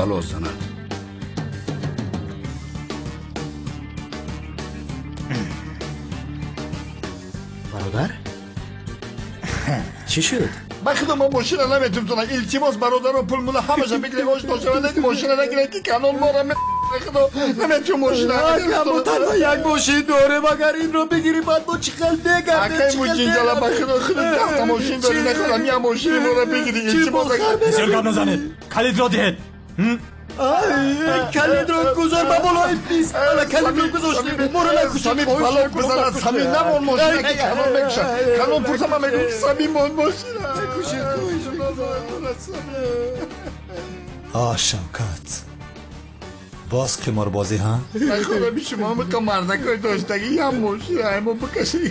бало занад. Бародар? Чӣ шуд? Ба худо мо мошина наметумтонам. Илтимос бародаро пул мула ҳамаша бигирем, ош дошава мошина нагирем ки канон мора худо наметум мошина. Ака, мо танҳо як мошин дорем, агар инро бигирӣ баъд мо чӣ хел мегардем? Акай муҷинҷала, ба худо худо даҳта мошин дорӣ, нахоҳам як мошини моро бигирӣ. Илтимос. Бисёр гап назанед, калидро диҳед. Калидро гузор ба болои миз. Ана калидро гузоштем, моро накушед. Самим балок бизанад, Самим намон мошина ки канон мекушад. Канон пурса, ман мегӯям ки Самим мон мошина. Накушед. А, Шавкат, боз қиморбозӣ, ҳа? Нахоҳам шумо ҳамақа мардакои доштагӣ як мошина мо бикашед.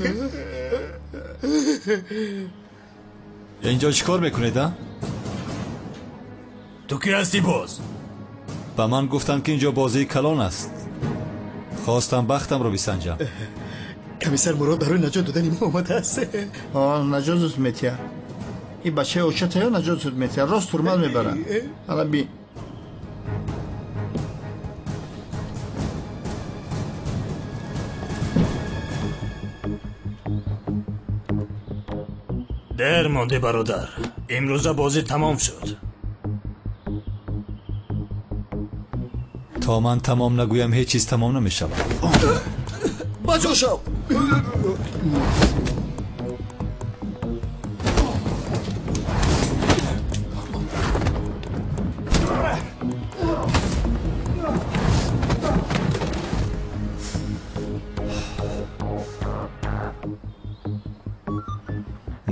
Инҷо чӣ кор мекунед, а? Ту кӣ ҳастӣ боз? Ба ман гуфтанд, ки инҷо бозии калон аст. Хостам бахтамро бисанҷам. Комиссар Мурод барои наҷот додани мо омадааст. Наҷотут метиҳад. Ин бачаи очатаё наҷотут метиҳад. Рост турмат мебарад. Ана би. Дер мондӣ, бародар. Имрӯза бозӣ тамом шуд. То ман тамом нагӯям, ҳеҷ чиз тамом намешавад. Ба ҷо шав!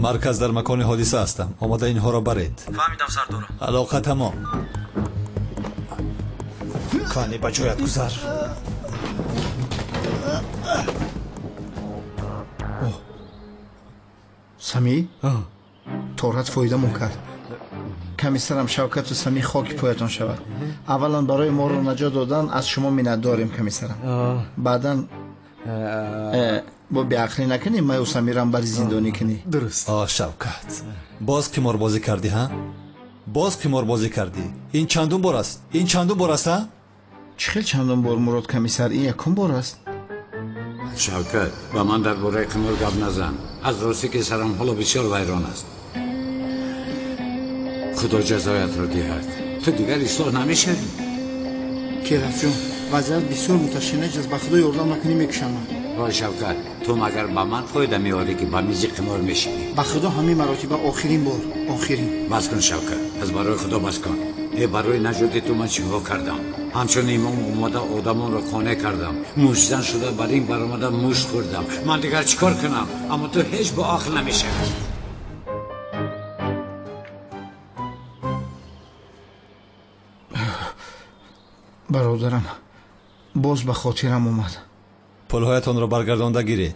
Марказ, дар макони ҳодиса ҳастам. Омода инҳоро баред. Фаҳмидам, сардора. Алоқа тамом. Кани, ба ҷоят гузар. Самӣ, торат фоидамон кард. Комиссарам Шавкату Самӣ хоки поятон шавад. Аввалан барои моро наҷот додан аз шумо миннатдорем, комиссарам. Баъдан бо беақлӣ накунӣ, маю Самирам бари зиндонӣ кунӣ. Дуруст. А, Шавкат, боз қиморбозӣ кардӣ, ҳа? Боз қиморбозӣ кардӣ. Ин чандум бор аст? Ин чандум бор аст, ҳа? Чӣ хел чандум бор, Мурод комиссар? Ин якум бор аст. Шавкат, ба ман дар бораи қимор гап назан. Аз ростӣ ки сарам ҳоло бисёр вайрон аст. Худо ҷазоятро диҳад. Ту дигар ислоҳ намешавӣ. Керафҷон, вазъият бисёр муташанниҷ аст. Ба худо ёрдам накунӣ, мекушам ман. Вой Шавкат, ту магар ба ман фоида меорӣ, ки ба мизи қимор мешинӣ? Ба худо ҳамин маротиба охирин бор, охирин. Бас кун, Шавкат, аз барои худо бас кун. Э, барои наҷоти ту ман чиҳо кардам? Ҳамчун имом омада одамонро қонеъ кардам. Муштзан шуда бар ин баромада мушт хӯрдам. Ман дигар чӣ кор кунам? Аммо ту ҳеҷ бо ақл намешавӣ. Бародарам, боз ба хотирам омад. Пулҳоятонро баргардонда гиред.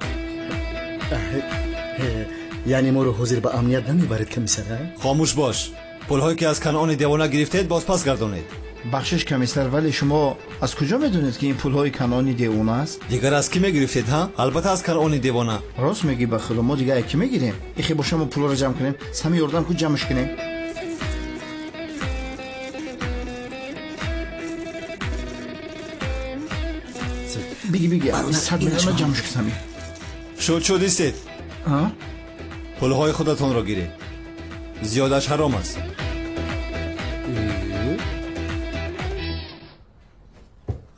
Яъне моро ҳозир ба амният намебаред, комиссар? Хомӯш бош. Пулҳое ки аз Канони девона гирифтед, боз пас гардонед. Бахшиш, комиссар, вале шумо аз куҷо медонед, ки ин пулҳои Канони девона аст? Дигар аз кӣ мегирифтед, ҳа? Албатта аз Канони девона. Рост мегӣ, ба худо мо дигар кӣ мегирем? Ихе боша мо пулҳоро ҷамъ кунем. Сами, ёрдам ку, ҷамъш кунем. Биги, биги, 100 миллиона ҷамъш ку, Сами. Шуд, шуд, истед. Пулҳои худатонро гиред. Зиёдаш ҳаром аст.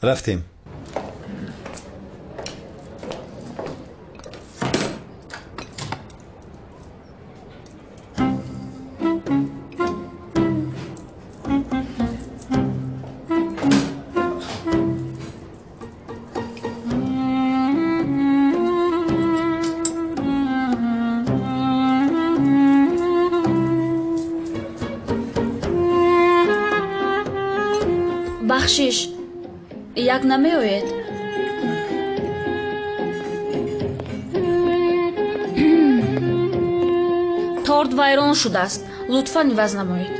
Рафтем. Бахшиш, як намеоед? Торт вайрон шудааст, лутфан иваз намоед.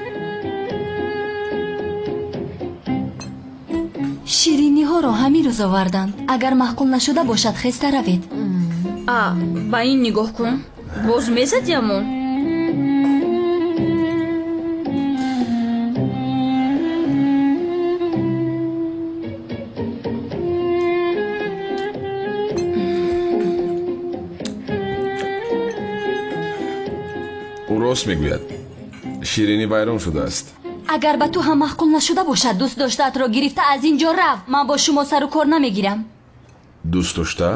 Шириниҳоро ҳамин рӯз оварданд. Агар маъқул нашуда бошад, хеста равед. А, ба ин нигоҳ кун, боз мезадиамон. Ӯ рост мегӯяд. Ширинӣ вайрон шудааст. Агар ба ту ҳам маъқул нашуда бошад, дӯст доштаатро гирифта аз ин ҷо рав. Ман бо шумо сару кор намегирам. Дӯст дошта?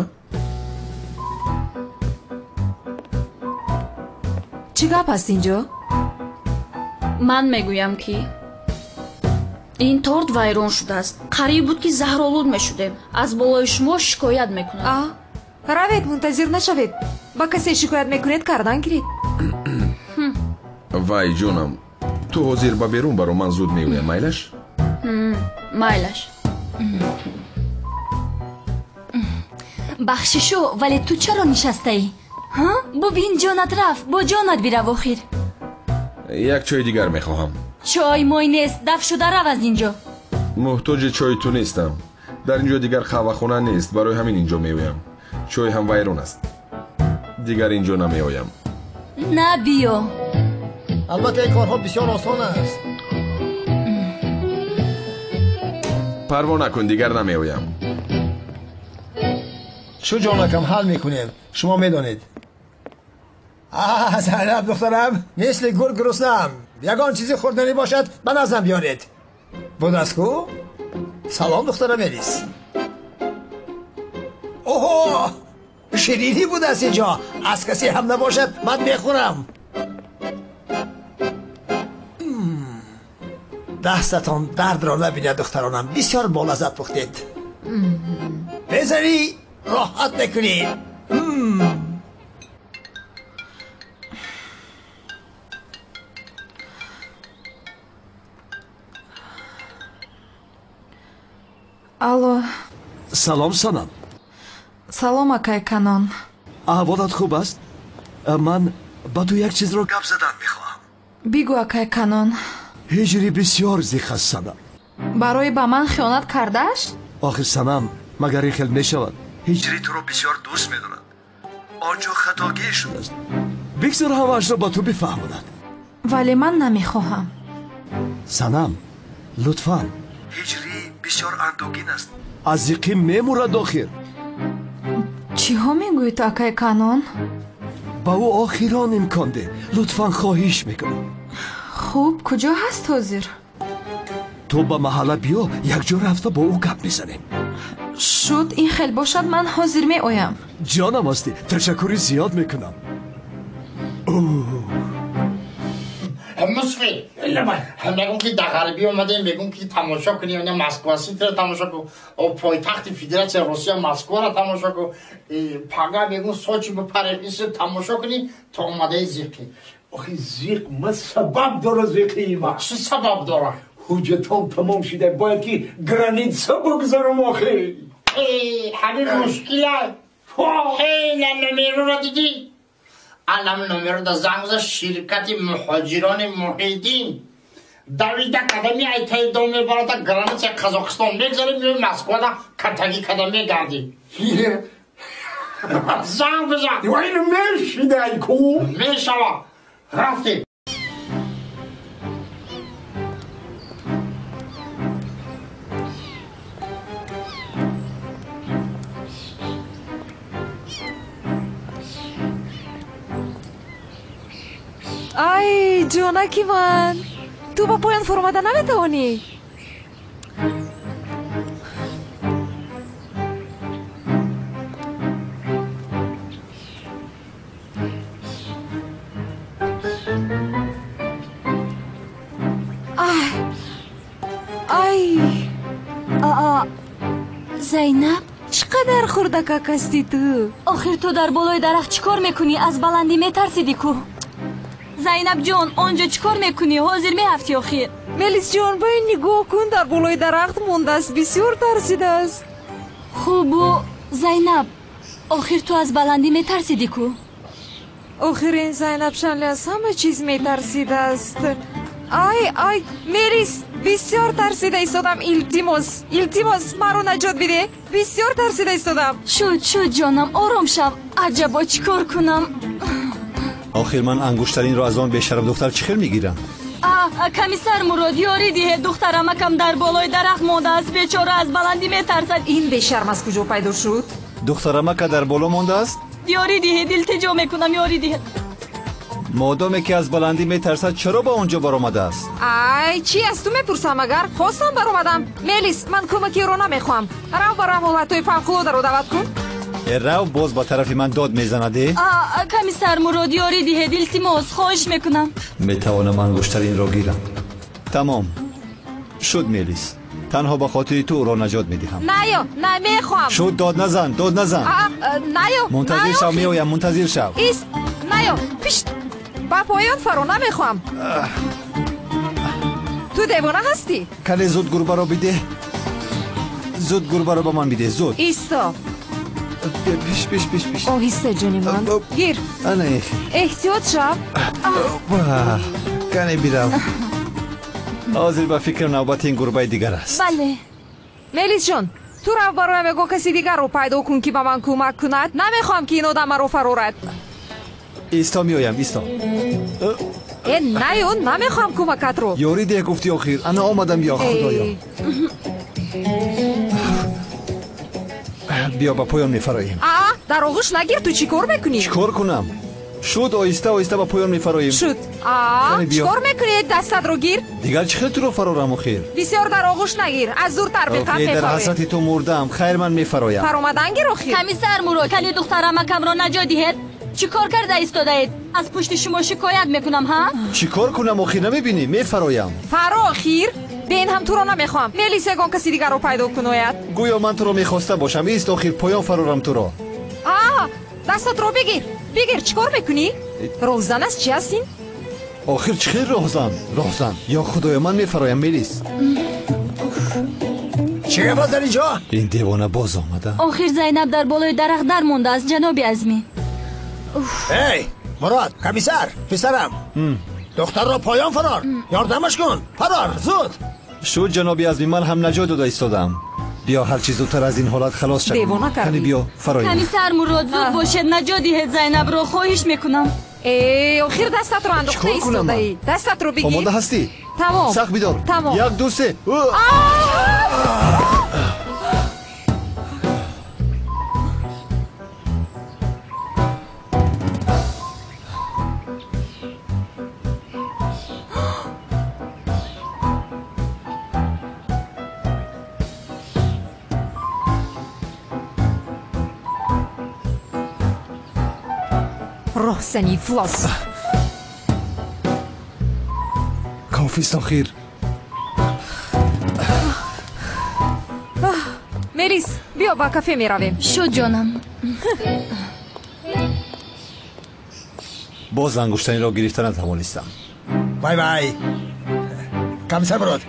Чӣ гап аст инҷо? Ман мегӯям, ки ин торт вайрон шудааст. Қариб буд, ки заҳролуд мешудем. Аз болои шумо шикоят мекунам. Равед, мунтазир нашавед. Ба касе шикоят мекунед, кардан гиред. Вай, ҷонам, ту ҳозир ба берун баро, ман зуд меоям, майлаш? Майлаш. Бахшишу, вале ту чаро нишастаӣ? Ҳа? Бубин, ҷонат рафт, бо ҷонат бирав охир. Як чойи дигар мехоҳам. Чой мой нест, даф шуда рав аз ин ҷо. Муҳтоҷи чойи ту нестам. Дар ин ҷо дигар қаҳвахона нест, барои ҳамин ин ҷо меоям. Чой ҳам вайрон аст. Дигар ин ҷо намеоям. На, биё. Албатта, ин корҳо бисёр осон аст. Парво накун, дигар намеоям. Шу ҷонакам, ҳал мекунем. Шумо медонед. Зайнаб духтарам, мисли гург гуруснаам. Ягон чизи хӯрданӣ бошад, ба наздам биёред. Будааст ку? Салом, духтарам Элис. Оҳо, ширинӣ будааст инҷо. Аз касе ҳам набошад, ман мехӯрам. Дастатон дардро набинад, духтаронам. Бисёр болаззат пухтед. Безарӣ роҳат мекунед. Алло. Салом, Санам. Салом, акай Канон. Аҳволат хуб аст? Ман ба ту як чизро гап задан мехоҳам. Бигӯ, акай Канон. Ҳиҷри бисёр зиқ аст, Санам. Барои ба ман хиёнат кардааш? Охир, Санам, магар ин хел мешавад? Ҳиҷри туро бисёр дӯст медорад. Он ҷо хатогӣ шудааст. Бигзор ҳамаашро ба ту бифаҳмонад. Вале ман намехоҳам. Санам, лутфан. Ҳиҷрӣ бисёр андӯгин аст. Аз зиқӣ мемурад охир. Чиҳо мегӯед, акай Канон? Ба ӯ охирон имкон деҳ. Лутфан, хоҳиш мекунам. Хуб, куҷо ҳаст ҳозир? Ту ба маҳалла биё, якҷо рафта бо ӯ гап мезанем. Шуд, ин хел бошад, ман ҳозир меоям. Ҷонам ҳастӣ, ташаккури зиёд мекунам. Мусфи, мегӯм, ки дар ғарбӣ омадем, мегӯм, ки тамошо кунӣ, она Москва Ситиро тамошо кун, пойтахти Федератсияи Русия Москваро тамошо кун, пага мегӯм Сочи бипарем, исо тамошо кунӣ, то омадаи зиқӣ. Охи зиқ, ма сабаб дора зиқии ма. Чӣ сабаб дора? Ҳуҷҷатон тамом шуда, бояд ки граница бигзарам охи. Ҳамин мушкила. На номероро дидӣ? Алам номеро да занг зад ширкати муҳоҷирони Муҳиддин. Давида када меай таи дом мебарада граница Қазоқистон мегзарем, меои Москвада катагӣ када мегардӣ. Занг бизан. Ин мешидай ку? Мешава. Рафтем. Ай, ҷонаки ман, ту ба поён фуромада наметавонӣ? Ай, ай. Аа, Зайнаб, чӣ қадар хурдакак ҳастӣ ту. Охир ту дар болои дарахт чӣ кор мекунӣ? Аз баландӣ метарсидӣ ку. Зайнаб ҷон, он ҷо чӣ кор мекунӣ? Ҳозир меҳафтӣ охир. Мелисҷон, ба ин нигоҳ кун, дар болои дарахт мондааст, бисёр тарсидааст. Хубу, Зайнаб, охир ту аз баландӣ метарсидӣ ку. Охир ин Зайнаб Шанли аз ҳама чиз метарсидааст. Ай, ай, Мелис, бисёр тарсида истодам. Илтимос, илтимос, маро наҷот бидеҳ. Бисёр тарсида истодам. Шуд, шуд, ҷонам, ором шав. Аҷабо, чӣ кор кунам? Охир ман ангуштаринро аз он бешарам духтар чӣ хел мегирам? А, комиссар Мурод, ёрӣ диҳед, духтарамакам дар болои дарахт мондааст, бечора аз баландӣ метарсад. Ин бешарм аз куҷо пайдо шуд? Духтарамака дар боло мондааст? Ёрӣ диҳед, илтиҷо мекунам, ёрӣ диҳед. Модоме ки аз баландӣ метарсад, чаро ба он ҷо баромадааст? Ай, чӣ аз ту мепурсам агар? Хостам баромадам. Мелис, ман кӯмаки ӯро намехоҳам. Рав барам ҳолатҳои фавқулодаро даъват кун. Рав, боз ба тарафи ман дод мезанад. Комиссар Мурод, ёрӣ диҳед, илтимос, хоҳиш мекунам. Метавонам ангуштаринро гирам. Тамом шуд, Мелис. Танҳо ба хотири ту ӯро наҷот медиҳам. Наё, намехоҳам. Шуд, дод назан, дод назан. Наё, мунтазир шав, меоям, мунтазир шав. Ист, наё, пишт. Ба поён фаро, намехоҳам. Ту девона ҳастӣ? Кане зуд гурбаро бидеҳ. Зуд гурбаро ба ман бидеҳ, зуд. Исто. Пиш, пиш, пиш, пиш. Оҳиста, ҷони ман. Гир. Ана. Эҳтиёт шав. Кане бирав. Ҳозир ба фикрам навбати ин гурбаи дигар аст. Бале. Мелисҷон, ту рав бароям ягон каси дигарро пайдо кун, ки ба ман кӯмак кунад. Намехоҳам, ки ин одам маро фарорад. Исто, меоям, исто. Э, наё, намехоҳам кӯмакатро. Ёрӣ деҳ гуфти охир. Ана омадам, ё худоё. Биё, ба поён мефароем. Аа, дар оғӯш нагир, ту чӣ кор мекунӣ? Чӣ кор кунам? Шуд, оҳиста оҳиста ба поён мефароем. Шуд. Аа, чӣ кор мекунӣ? Дастатро гир. Дигар чӣ хел туро фарорам охир? Бисёр дар оғӯш нагир, аз зуртар биқаф мефароем. Дар ҳасрати ту мурдам. Хайр, ман мефароям. Фаромадан гир охир. Комиссар Мурод, кали духтарамакамро наҷот диҳед. Чӣ кор карда истодаед? Аз пушти шумо шикоят мекунам, ҳа? Чӣ кор кунам охир, намебинӣ? Мефароям. Фаро охир. Бе ин ҳам туро намехоҳам. Мелис, ягон каси дигарро пайдо кунояд. Гӯё ман туро мехоста бошам. Ист охир, поён фарорам туро. Аа, дастатро бигир. Бигир, чӣ кор мекунӣ? Роҳзан аст, чӣ аст ин? Охир чӣ хел роҳзан? Роҳзан. Ё худоё, ман мефароям, Мелис. Чӣ гап аст дар ин ҷо? Ин девона боз омада. Охир Зайнаб дар болои дарахт дар мондааст, ҷаноби Азмӣ. Эй, Мурод, комиссар, писарам. Духтарро поён фарор. Ёрдамаш кун. Фарор, зуд. Шуд, ҷаноби Азмӣ, ман ҳам наҷот дода истодам. Биё, ҳарчи зудтар аз ин ҳолат халос шавем. Девона кардӣ. Кани биё, фароем. Комиссар Мурод, зуд бошед, наҷот диҳед Зайнабро, хоҳиш мекунам. Э, охир дастатро андохта истодаӣ. Дастатро бигир. Омода ҳастӣ? Тамом. Сахт бидор. Тамом. 1, 2, 3. Роҳзани ифлос. Кофист охир. Мелис, биё ба кафе меравем. Шуд, ҷонам. Боз ангуштаниро гирифта натавонистам. Вай вай, комиссар Мурод,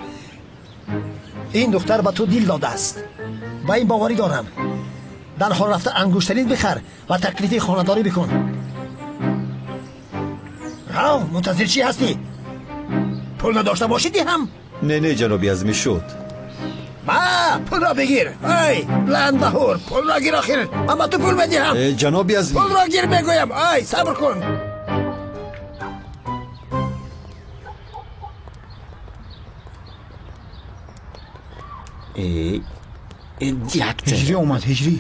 ин духтар ба ту дил додааст. Ба ин боварӣ дорам. Дарҳол рафта ангуштарин бихар ва таклифи хонадорӣ бикун. Рав, мунтазир чӣ ҳастӣ? Пул надошта бошӣ диҳам? Не, не, ҷаноби Азмӣ, шуд. Ма, пулро бигир. Ай, ланбаҳур, пулро гир охир. Ман ба ту пул медиҳам. Ҷаноби Азмӣ, пулро гир мегӯям. Ай, сабр кун. Ҳиҷрӣ омад, ҳиҷрӣ.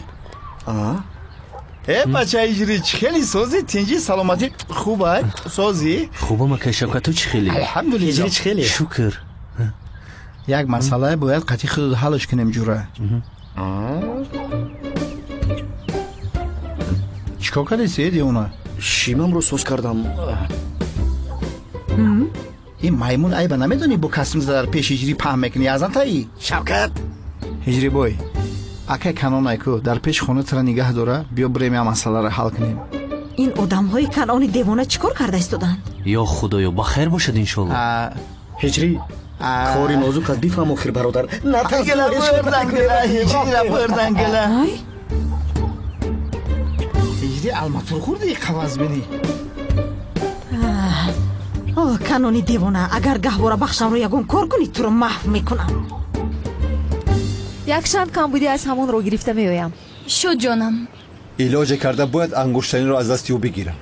Э, бача ҳиҷрӣ, чӣ хеле созӣ? Тинҷӣ, саломатӣ хуб ай? Созӣ? Хубам, акай Шавкат, ту чӣ хеле? Алҳамдулиллоҳ. Ҳиҷрӣ чӣ хеле? Шукр. Як масъалае бояд қатъи худ ҳалш кунем, ҷура. Чӣ кор кардӣ, сеид девона? Шимамро соз кардам. Ин маймун айба намедонӣ, бо касм зада дар пеши ҳиҷрӣ паҳн мекунӣ, аз антаи? Шавкат! Ҳиҷрӣ бой, акай канонай ку дар пеши хона тура нигаҳ дора, биё бирем я масъаларо ҳал кунем. Ин одамҳои канони девона чӣ кор карда истоданд? Ё худоё, ба хайр бошад иншолло. Ҳиҷрӣ, кори нозук аст, бифаҳм охир, бародар. Ҳиҷрӣ, алматур хӯрди қаваз бинӣ. О, канони девона, агар гаҳвора бахшамро ягон кор кунӣ, туро маҳв мекунам. Якчанд камбудӣ аз ҳамонро гирифта меоям. Шуд, ҷонам. Илоҷе карда бояд ангуштаниро аз дасти ӯ бигирам.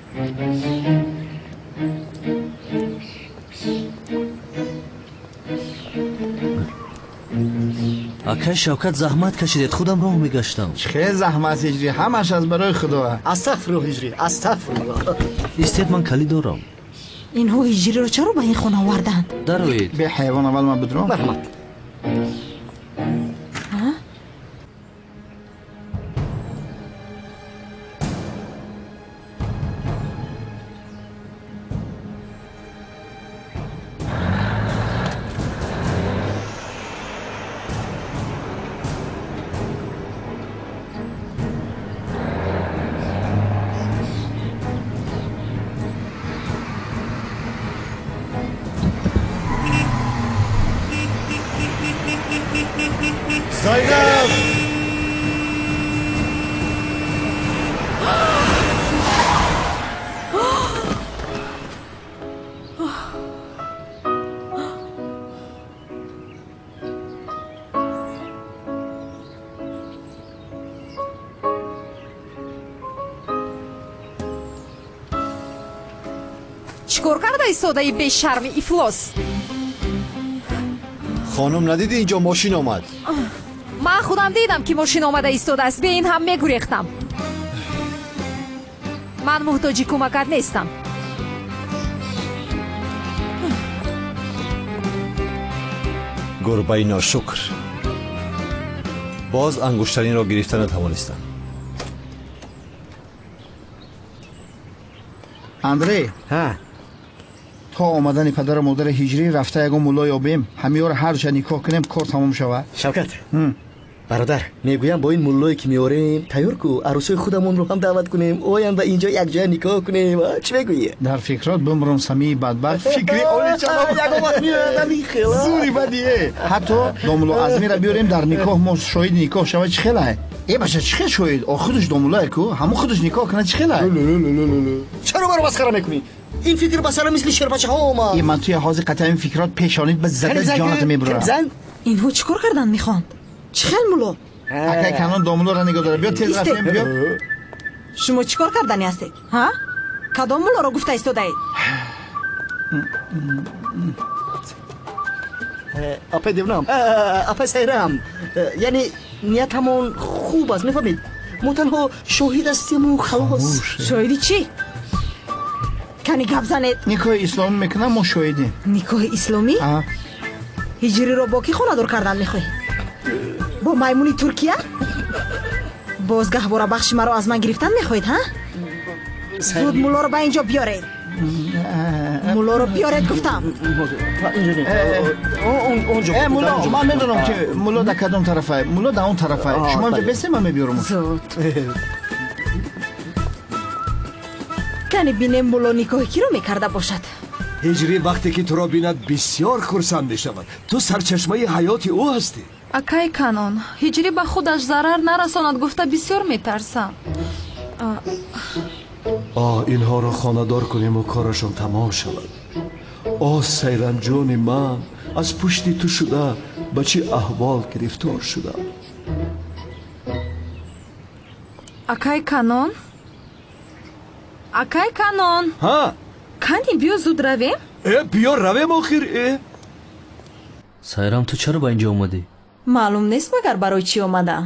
Акай Шавкат, заҳмат кашидед, худам роҳ мегаштам. Чӣ хел заҳмат, ҳиҷрӣ, ҳамаш аз барои худо. Астағфируллоҳ, ҳиҷрӣ, астағфируллоҳ. Истед, ман калид дорам. Инҳо ҳиҷриро чаро ба ин хона оварданд? Дароед. Бе ҳайвон аввал ман бидром. Марҳамат. Зайнаб! Чӣ кор кардаи содаи бешарми ифлос? Хонум, надидӣ инҷо мошин омад? Ман худам дидам, ки мошин омада истодааст. Бе ин ҳам мегурехтам. Ман муҳтоҷи кӯмакат нестам. Гурбаи ношукр, боз ангуштаринро гирифта натавонистам. Андрей, то омадани падару модари ҳиҷрӣ рафта ягон мулло ёбем, ҳамиёро ҳарча никоҳ кунем, кор тамом шавад. Шавкат, бародар, мегӯям бо ин муллое ки меорем, тайёр ку арӯсои худамонро ҳам даъват кунем, оянд ва инҷо якҷоя никоҳ кунем. Чӣ мегӯӣ? Дар фикрот бимром, самии бадбахт. Фикри олиҷаноб. Ягон вақт меояд ҳамин хела. Зури бадие. Ҳатто домулло Азмира биёрем, дар никоҳ мо шоҳиди никоҳ шавад, чӣ хелае? Э бача, чӣ хел шоҳид? О худаш домуллое ку, ҳамон худаш никоҳ кунад, чӣ хелае? Чаро маро масхара мекунӣ? Ин фикр ба сарам мисли шербачаҳо омад. Э, ман туя ҳозир қатъи ин фикрот пешонид ба зада ҷоната мебурам. Инҳо чӣ кор кардан мехоҳанд? Чӣ хел мулло? Акай Канон домуллоро нигоҳ дора. Биё тез рафтем, биё. Шумо чӣ кор кардани ҳастед? Ҳа? Кадом муллоро гуфта истодаед? Апай девнам, апай Сайрам, яъне ниятамон хуб аст, мефаҳмед? Мо танҳо шоҳид ҳастему халос. Шоҳиди чӣ? Кани гап занед. Никоҳи исломӣ мекунам, мо шоҳидем. Никоҳи исломӣ? Ҳиҷриро бо кӣ хонадор кардан мехоҳӣ? Бо маймуни Туркия? Боз гаҳвора бахши маро аз ман гирифтан мехоҳед, ҳа? Зуд муллоро ба инҷо биёред. Муллоро биёред гуфтам. Мулло, ман медонам ки мулло дар кадом тарафае. Мулло дар он тарафае. Шумо инҷо бесте, ман мебиёрам. Зуд. Кани бинем мулло никоҳи киро мекарда бошад. Ҳиҷрӣ вақте ки туро бинад бисёр хурсанд мешавад. Ту сарчашмаи ҳаёти ӯ ҳастӣ. Акай Канон, ҳиҷрӣ ба худаш зарар нарасонад гуфта бисёр метарсам. Оҳ, инҳоро хонадор кунему корашон тамом шавад. Оҳ, Сайрамҷони ман, аз пушти ту шуда ба чӣ аҳвол гирифтор шудам. Акай Канон, акай Канон. Ҳа? Кани биё зуд равем. Э, биё равем охир. Э, Сайрам, ту чаро ба инҷо омадӣ? Маълум нест, магар барои чӣ омадам.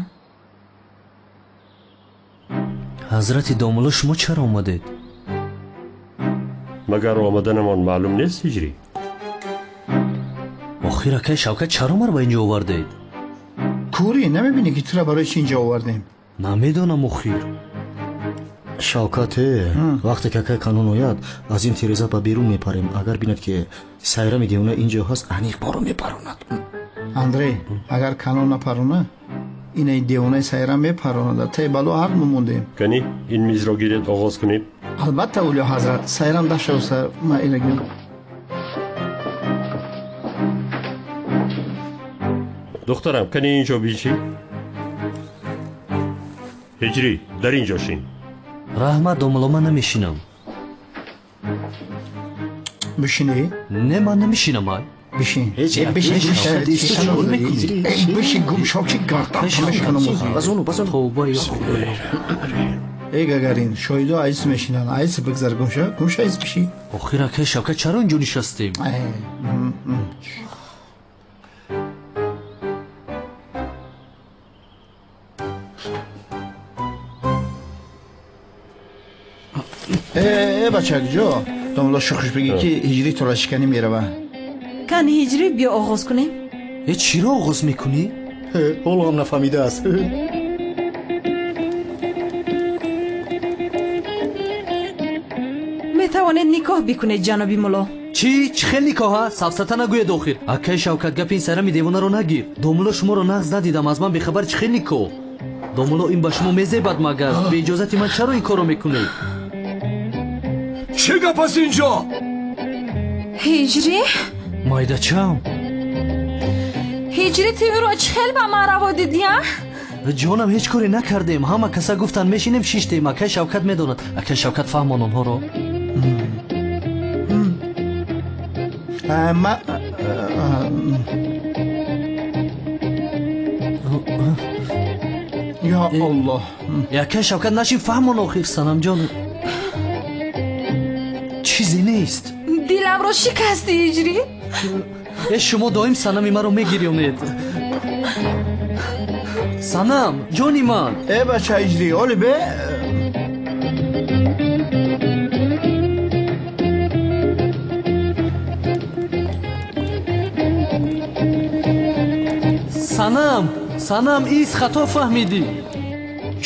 Ҳазрати домулло, шумо чаро омадед? Магар омаданамон маълум нест, ҳиҷрӣ? Охир акай Шавкат, чаро маро ба инҷо овардед? Кӯрӣ, намебинӣ ки тура барои чӣ инҷо овардем? Намедонам охир. Шавкат, вақте ки акай Канон ояд, аз ин тиреза ба берун мепарем. Агар бинад ки Сайрами девона инҷо ҳаст, аниқ моро мепаронад. Андрей, агар Канон напарона, инаи девонаи Сайрам мепаронад. Дар таи бало ҳар мемондем. Кани ин мизро гиред, оғоз кунем. Албатта, улё ҳазрат. Сайрам дашавса, ма ира гирам. Духтарам, кани инҷо бишин. Ҳиҷрӣ, дар инҷо шин. Раҳмат домулло, ман намешинам. Бишинӣ? Не, ман намешинам. Ай бишин. Бишин, бишин, гумшо ки гардан мешканам. Базону, базону. Тавба ё Худоё. Эй Гагарин, шоҳидо айс мешинанд. Айс бигзар, гумшо, гумшо, айс бишин. Охир акай Шавкат, чаро инҷо нишастем? Э, бача, куҷо? Домла, шӯхиш бигӣ, ки ҳиҷрӣ толашиканӣ мерава. Кани, ҳиҷрӣ, биё оғоз кунем. Э, чиро оғоз мекунӣ? Ҳоло ҳам нафаҳмидааст. Метавонед никоҳ бикунед, ҷаноби мулло. Чӣ? Чӣ хел никоҳа? Сафсата нагӯед охир. Акаи Шавкат, гапи ин сайрами девонаро нагир. Домулло, шуморо нағз надидам, аз ман бехабар чӣ хел никоҳ? Домулло, ин ба шумо мезебад магар? Бе иҷозати ман чаро ин корро мекунед? Чӣ гап аст инҷо? Ҳиҷрӣ? Майдачам. Ҳиҷрӣ, ту инро чӣ хел ба ман раво дидӣ, а? Ҷонам, ҳеҷ коре накардем. Ҳама каса гуфтанд, мешинем, шиштем. Акаи Шавкат медонад. Акаи Шавкат, фаҳмон онҳоро. Ма ё Аллоҳ. Акаи Шавкат, нашин, фаҳмон охир. Санамҷон, чизе нест. Диламро шикастӣ, ҳиҷрӣ. Э, шумо доим санами маро мегирёнед. Санам, ҷони ман. Э, бача ҳиҷрӣ, оли бе. Санам, санам, ис, хато фаҳмидӣ.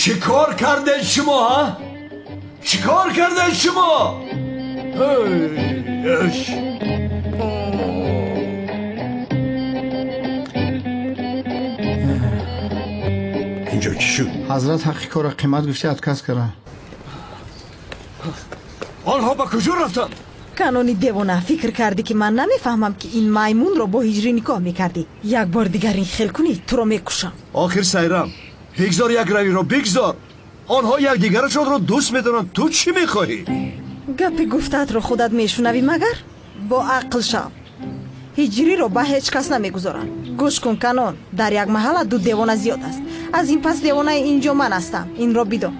Чӣ кор кардед шумо, ҳа? Чӣ кор кардед шумо? Ш. Инҷо чӣ шуд? Ҳазрат ҳаққи корро қимат гуфти, отказ карданд. Онҳо ба куҷо рафтанд? Канони девона, фикр кардӣ, ки ман намефаҳмам, ки ин маймунро бо ҳиҷрӣ никоҳ мекардӣ? Як бор дигар ин хел кунӣ, туро мекушам. Охир, Сайрам, бигзор, як равиро бигзор. Онҳо якдигарашонро дӯст медоранд, ту чӣ мехоҳӣ? Гапи гуфтаатро худат мешунавӣ магар? Бо ақл шав. Ҳиҷриро ба ҳеҷ кас намегузоранд. Гӯш кун, Канон, дар як маҳалла ду девона зиёд аст. Аз ин пас девонаи ин ҷо ман ҳастам, инро бидон.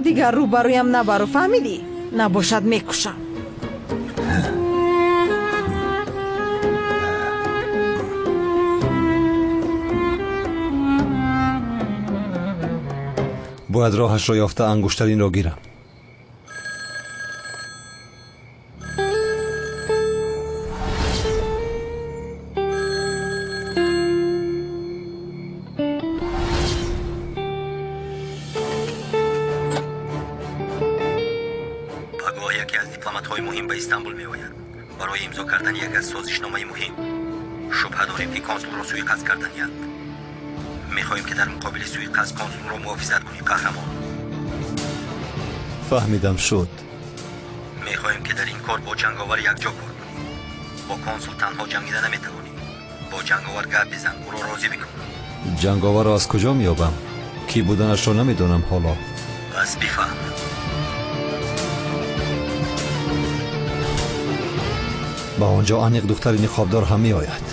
Дигар рӯ ба рӯям набару, фаҳмидӣ? Набошад, мекушам. Бояд роҳашро ёфта ангуштаринро гирам. Пагоҳ яке аз дипломатҳои муҳим ба Истанбул меояд барои имзо кардани як аз созишномаи муҳим. Шубҳа дорем, ки консулро суиқасд карданиянд. Мехоҳем, ки дар муқобили суиқасд консулро муҳофизат кунӣ, қаҳрамон. Фаҳмидам, шуд. Мехоҳем, ки дар ин кор бо ҷанговар якҷо кор кунӣ. Бо консул танҳо ҷангида наметавонӣ. Бо ҷанговар гап бизан, ӯро розӣ бикун. Ҷанговарро аз куҷо меёбам? Кӣ буданашро намедонам ҳоло. Пас бифаҳм. Ба он ҷо аниқ духтари ниқобдор ҳам меояд.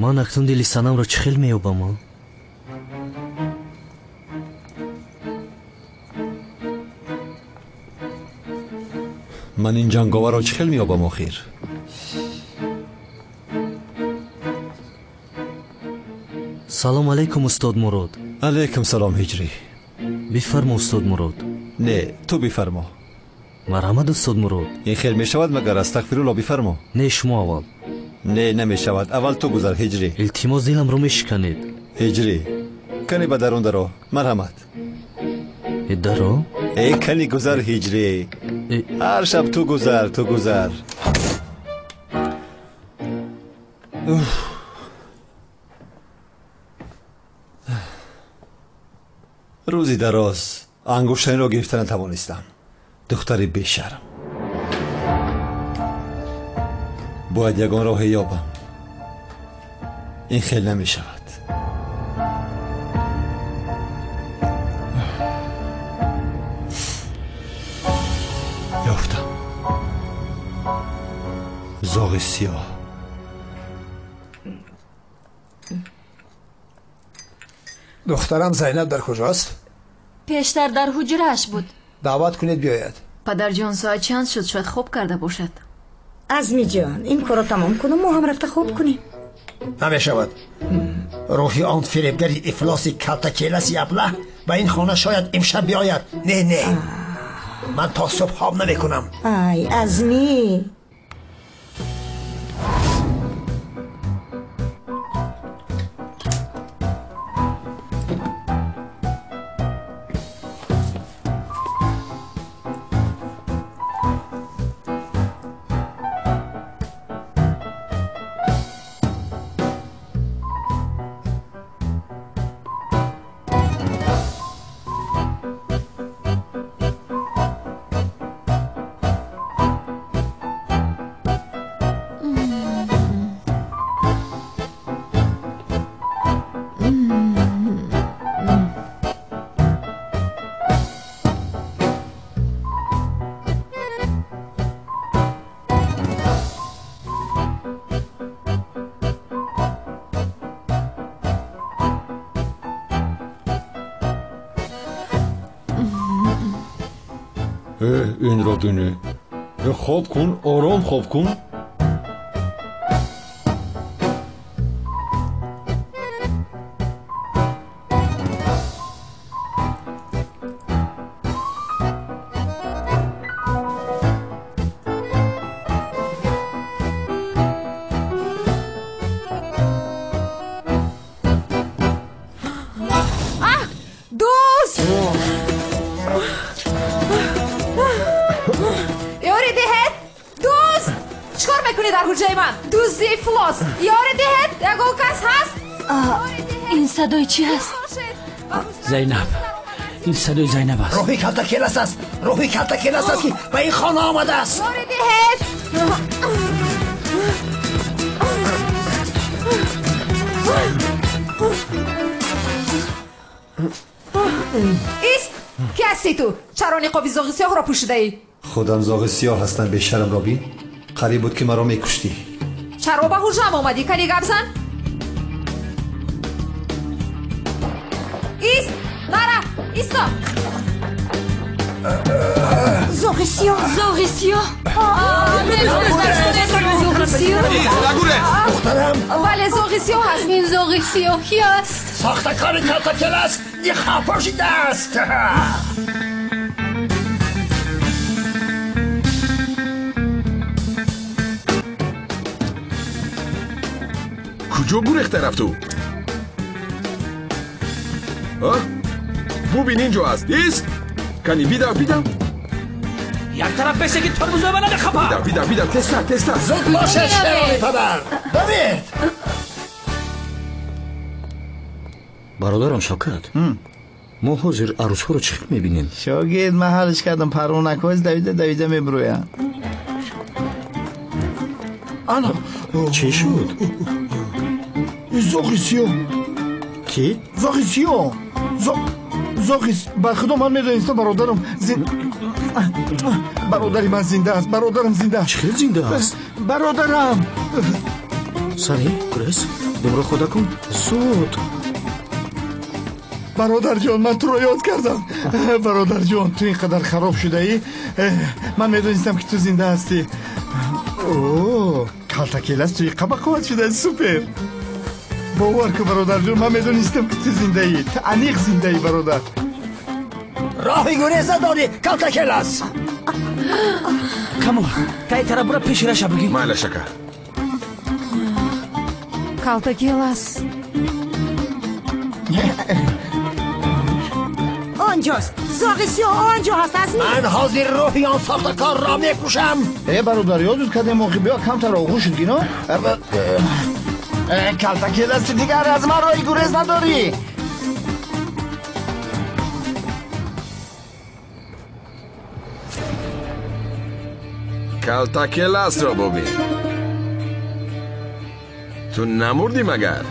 Ман акнун дили санамро чӣ хел меёбам? Ман ин ҷанговарро чӣ хел меёбам охир? Салом алейкум, устод Мурод. Алейкум салом, Ҳиҷрӣ. Бифармо, устод Мурод. Не, ту бифармо. Марҳамат, устод Мурод. Ин хел мешавад магар? Астағфирулло, бифармо. Не, шумо аввал. Не, намешавад, аввал ту гузар, Ҳиҷрӣ. Илтимос, диламро мешиканед. Ҳиҷрӣ, кани ба дарун даро, марҳамат. Э, даро? Э, кани гузар, Ҳиҷрӣ. Ҳар шаб ту гузар, ту гузар. Рӯзи дароз ангуштаниро гирифта натавонистам. Духтари бешарм. Бояд ягон роҳе ёбам. Ин хел намешавад. Ёфтам. Зоғи сиёҳ. Духтарам Зайнаб дар куҷост? Пештар дар ҳуҷрааш буд. Даъват кунед, биёяд. Падарҷон, соат чанд шуд? Шояд хоб карда бошад. Азми ҷон, ин корро тамом кунам, мо ҳам рафта хоб кунем. Намешавад. Рӯҳи он фиребгари ифлоси калтакеласи аблаҳ ба ин хона шояд имшаб биояд. Не, не, ман то субҳ хоб намекунам. Ай, Азми. Инро дунӣ, хоб кун, ором хоб кун. Садои чӣ ҳаст? Зайнаб, ин садои Зайнаб аст. Рӯҳи калтакелас аст, рӯҳи калтакелас аст, ки ба ин хона омадааст. Ёри диҳед! Ист! Ки ҳастӣ ту? Чаро ниқоби зоғи сиёҳро пӯшидаӣ? Худам зоғи сиёҳ ҳастам, бешарм робин. Қариб буд ки маро мекуштӣ. Чаро ба ҳуҷрам омадӣ? Кани гап зан? Ист! Нара! Исто! Зоғи сиёҳ! Зоғи сиёҳ! Зоғи сиёҳ! Духтарам! Бале, зоғи сиёҳ аст. Ин зоғи сиёҳ ки аст? Сохтакори калтакелас ниқоб пӯшидааст. Куҷо гурехта рафту? Бубин, инҷо аст. Ист! Кани бидав, бидав. Як тараф бесе ки тормозои мана нахапа. Бидав, бидав, бидав, тезтар, тезтар. Зуд бошед, шерони падар. Давид! Бародарам Шавкат, мо ҳозир арӯсҳоро чӣ хел мебинем? Шогирд, ман ҳалш кардам, парвонакҳоз давида давида мебурӯянд. Ана! Чӣ шуд? Зоғи сиёҳ. Кӣ? Зоғи сиёҳ. Зоғи, ба худо ман медонистам, бародарам бародари ман зинда аст, бародарам зинда аст. Чӣ хел зинда аст? Бародарам. Сани, гурез, думро хода кун, зуд. Бародарҷон, ман туро ёд кардам. Бародарҷон, ту ин қадар хароб шудаӣ. Ман медонистам, ки ту зинда ҳастӣ. О, калтакелас туи қаба қувват шуда, супер. Бовар кун, бародарҷон, ман медонистам, ки ту зиндаӣ. Ту аниқ зиндаӣ, бародар. Роҳи гурез надорӣ, калтакелас. Камол, тай тараф бура, пеши раша бигӣ. Майла, шака. Калтакелас. Онҷост, зоғи сиёҳ онҷо ҳаст, Азми. Ман ҳозир рӯҳи он сохтакорро мекушам. Э, бародар, ёдут кардем, охи биё камтар оғӯшут гино. Калтакелас, дигар аз ман роҳи гурез надорӣ. Калтакеласро бубин. Ту намурдӣ магар?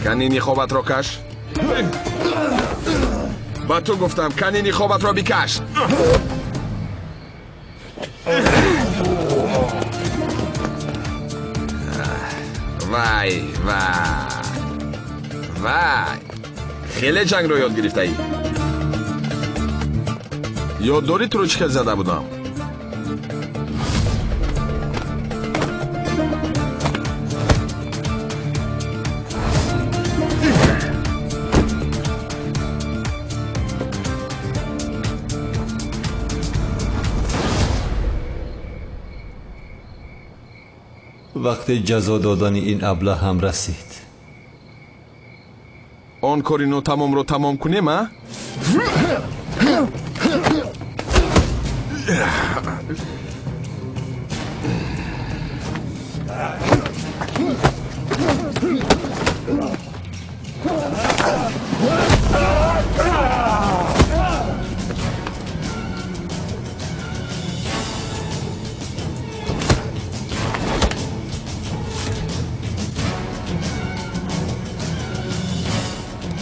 Кани ниқобатро каш. Ба ту гуфтам, кани ниқобатро бикаш. Вай, вай, вай, хеле ҷангро ёд гирифтаӣ. Ёд дорӣ туро чӣ хел зада будам? Вақти ҷазо додани ин абла ҳам расид. Он кори нотамомро тамом кунем, а?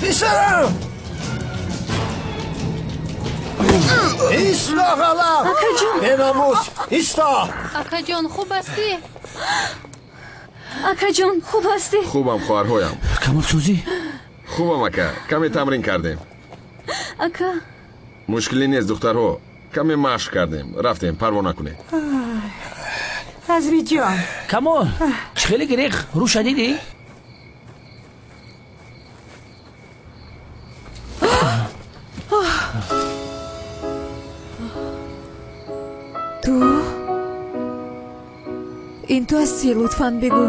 Писарам! Исто, ғалаб! Акаҷон! Беномус! Исто! Акаҷон, хуб ҳастӣ? Акаҷон, хуб ҳастӣ? Хубам, хоҳарҳоям. Камолсӯзӣ? Хубам, ака. Каме тамрин кардем. Ака. Мушкиле нест, духтарҳо. Каме машқ кардем. Рафтем, парво накунед. Азмиҷон. Камол, чӣ хеле гирех? Рӯша дидӣ? Ту? Ин ту ҳастӣ, лутфан бигӯ.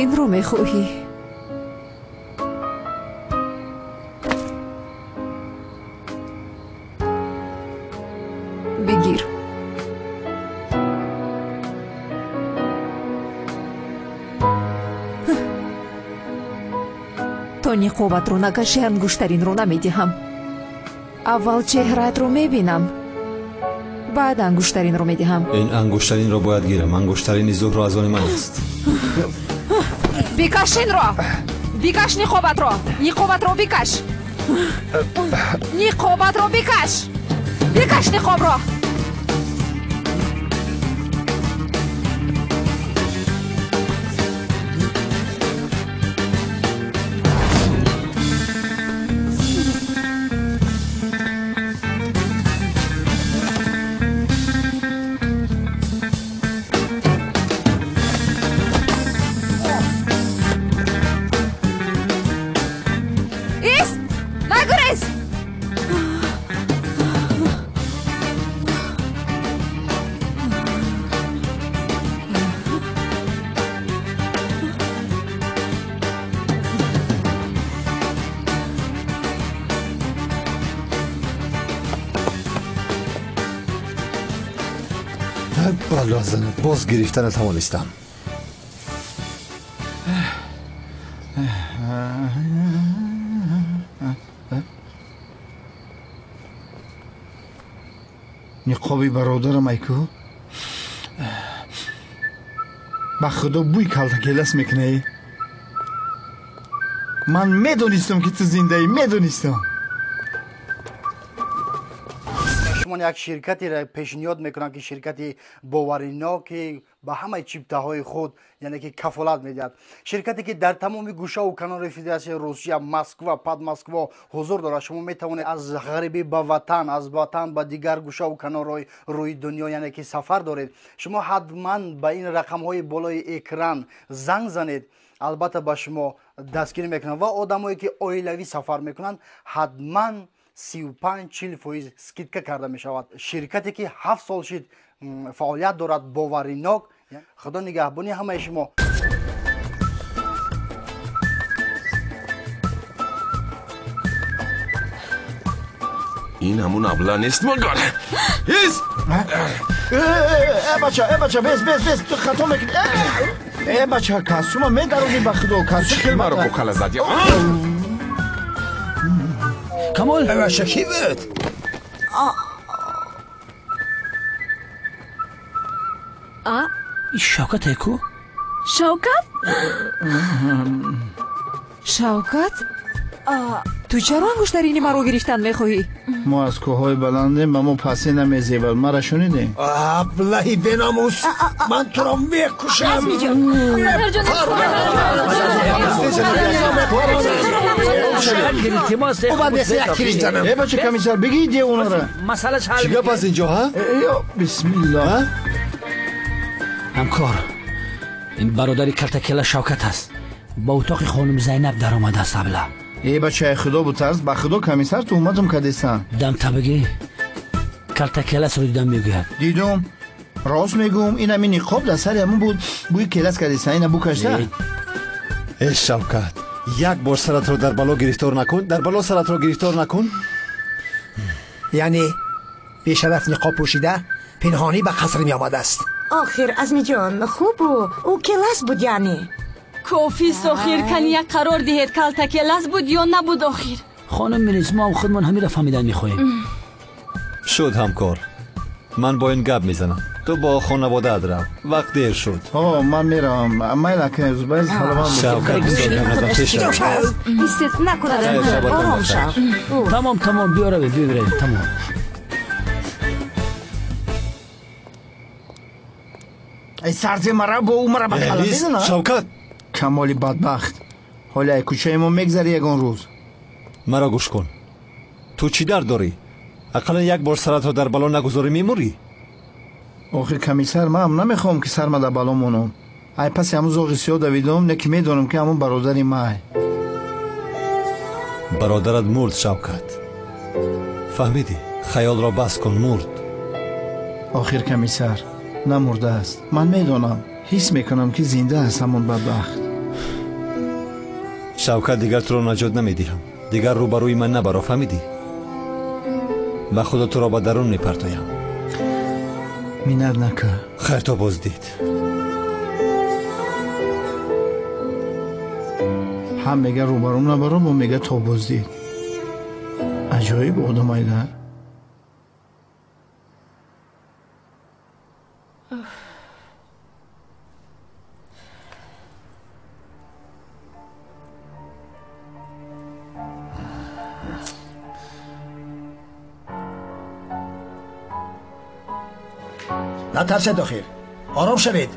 Инро мехоҳӣ? Бигир. То ниқобатро накашӣ, ангуштаринро намедиҳам. Аввал чеҳраатро мебинам, баъд ангуштаринро медиҳам. Ин ангуштаринро бояд гирам. Ангуштарини Зуҳро аз они ман аст. Бикаш инро! Бикаш ниқобатро! Ниқобатро бикаш! Ниқобатро бикаш! Бикаш ниқобро! Балозанат, боз гирифта натавонистам. Ниқоби бародарам айку? Ба худо бӯй калтакелас мекунаи. Ман медонистам, ки ту зиндаӣ, медонистам. Шумо як ширкатеро пешниҳод мекунам, ки ширкати бовариноки ба ҳамаи чиптаҳои худ, яъне ки кафолат медиҳад. Ширкате ки дар тамоми гӯшаву канори Федератсияи Русия, Москва, Подмосква ҳузур дорад. Шумо метавонед аз ғарибӣ ба ватан, аз ватан ба дигар гӯшаву канорҳои рӯи дунё, яъне ки сафар доред. Шумо ҳатман ба ин рақамҳои болои экран занг занед, албатта ба шумо дастгирӣ мекунанд. Ва одамое ки оилавӣ сафар мекунанд, ҳатман 35-40% скидка карда мешавад. Ширкате ки 7 сол шид фаъолият дорад, боваринок. Худо нигаҳбони ҳамаи шумо. Ин ҳамун абла нест магар? Ҳис! Э бача, э бача, бес, бес, бес, ту хато мекунӣ. Э бача, костюма медаронӣ, ба худо, костюм. Чӣ маро бо кала задӣ? Камол! Бача, кӣ буд? А? Ин Шавкат ку? Шавкат? Шавкат? Ту чаро ангуштарини маро гирифтан мехоҳӣ? Мо аз кӯҳҳои баландем, ба мо пасӣ намезебад. Мара шунидӣ? Аблаҳи беномус, ман туро мекушам. Э бача, комиссар, бигӣ девонара. Масъалаш ҳал. Чӣ гап аст инҷо, ҳа? Ё бисмиллоҳ. Ҳамкор, Ин бародари калтакела Шавкат аст. Ба утоқи хонум Зайнаб даромадааст абла. Э бачаи худо бутарс, ба худо комиссар туҳматам кардесан. Дам табигӣ калтакеласро дидам мегӯяд. Дидум. Рост мегӯм, ин ҳамин ниқоб дар сари ҳамун буд, бӯи келас кардесан, ина бу кашта. Э Шавкат, як бор саратро дар бало гирифтор накун, дар бало саратро гирифтор накун. Яъне бешараф ниқоб пӯшида пинҳонӣ ба қаср меомадааст. Охир Азмиҷон, хубу ӯ келас буд яъне. Кофист охир, кани як қарор диҳед, калтакелас буд ё набуд охир? Хонум Мелис, мо ҳам худмон ҳаминро фаҳмидан мехоҳем. Шуд ҳамкор, ман бо ин гап мезанам. Ту бо хонаводаат рав, вақт дер шуд. О, ман меравам. Майла ака Зубайр, саломат бош. Шавкат, бисёр гап назан, пеш рав. Истед, накунад, ором шав. Тамом, тамом, биё равед, биё равед, тамом. Эй сарзе мара бо ӯ мара ба кала мезанад? Шавкат! Камоли бадбахт. Ҳоли ай кӯчаи мо мегзари ягон рӯз. Маро гӯш кун. Ту чӣ дард дорӣ? Ақаллан як бор саратро дар бало нагузорӣ мемурӣ? Охир комиссар, ман намехоҳам ки сарма дар бало монам. Ай паси ҳамун зоғи сиёҳ давидум, не ки медонам ки ҳамун бародари май. Бародарат мурд, Шавкат. Фаҳмидӣ? Хаёлро бас кун, мурд. Охир комиссар, намурдааст. Ман медонам, ҳис мекунам ки зинда аст ҳамун бадбахт. Шавкат, дигар туро наҷот намедиҳам. Дигар рӯбарӯи ман набаро, фаҳмидӣ? Ба худо туро ба дарун мепартоям. Миннат накар. Хайр то боздид. Ҳам мега рӯбарӯм набаро, бо мега то боздид. Аҷоиб одамайда. натарсед охир, ором шавед.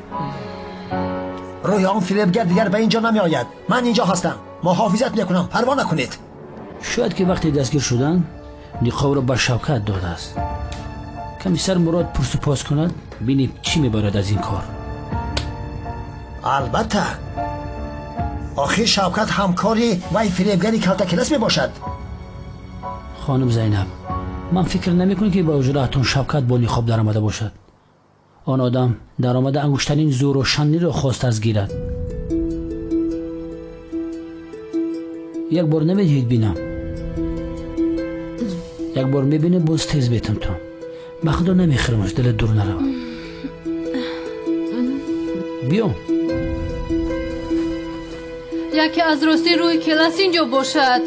Рӯҳи он фиребгар дигар ба инҷо намеояд. Ман инҷо ҳастам, муҳофизат мекунам, парво накунед. Шояд ки вақте дастгир шуданд ниқобро ба Шавкат додааст. Комиссар Мурод пурсупос кунад, бинем чӣ мебарад аз ин кор. Албатта, охир Шавкат ҳамкори вай фиребгари калтакелас мебошад. Хонум Зайнаб, ман фикр намекунам ки ба ҳуҷраатон Шавкат бо ниқоб даромада бошад. Он одам даромада ангуштарин зӯру шанниро хостааст гирад. Як бор намедиҳед бинам? Як бор мебинем, боз тез бетам то. Ба худо намехӯрамаш, дилат дур наравад. Биё. Яке аз рости рӯи келас инҷо бошад,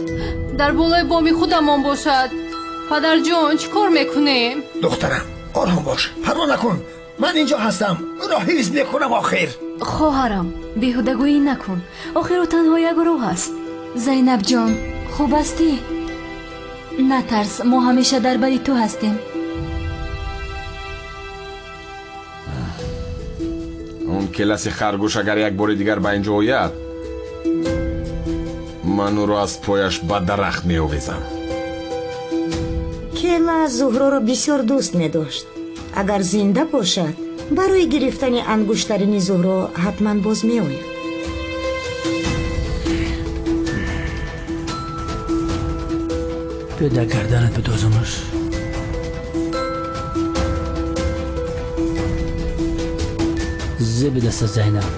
дар болои боми худамон бошад. Падарҷон, чӣ кор мекунем? Духтарам, ором бош, парво накун. Ман инҷо ҳастам, ӯро ҳифз мекунам охир. Хоҳарам, беҳудагӯӣ накун. Охир ӯ танҳо як роҳ аст. Зайнабҷон, хуб ҳастӣ? Натарс, мо ҳамеша дар бари ту ҳастем. Он келаси харгӯш агар як бори дигар ба инҷо ояд, ман ӯро аз пояш ба дарахт меовезам. Келас Зуҳроро бисёр дӯст медошт. Агар зинда бошад, барои гирифтани ангуштарини Зуҳро ҳатман боз меояд. Биё дар гарданат бидозамаш. Зеби даста Зайнаб.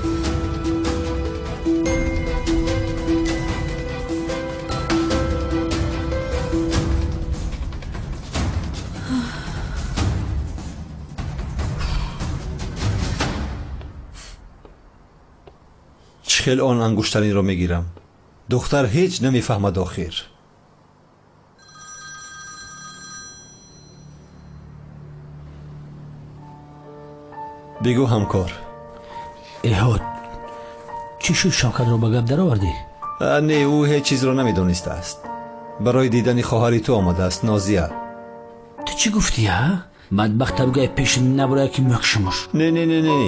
Чӣ хел он ангуштаринро мегирам? Духтар ҳеҷ намефаҳмад охир. Бигӯ ҳамкор. Эҳод, чӣ шуд Шавкатро ба гап даровардӣ? Не, ӯ ҳеҷ чизро намедонистааст. Барои дидани хоҳари ту омадааст, Нозия. Ту чӣ гуфтӣ, ҳа? Бадбахта бигӯяй пеш набурая ки мекушамаш. Не, не, не, не.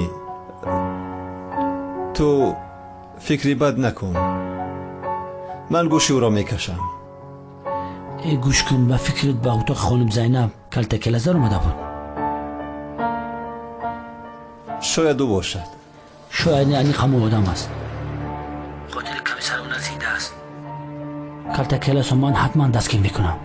Ту фикри бад накун. Ман гӯши ӯро мекашам. Э, гӯш кун, ба фикрит ба утоқи хонум Зайнаб калтакелас даромада буд. Шояд ӯ бошад. Шояд аниқ ҳамон одам аст. Қотили комиссар она зинда аст. Калтакеласо ман ҳатман дастгир мекунам.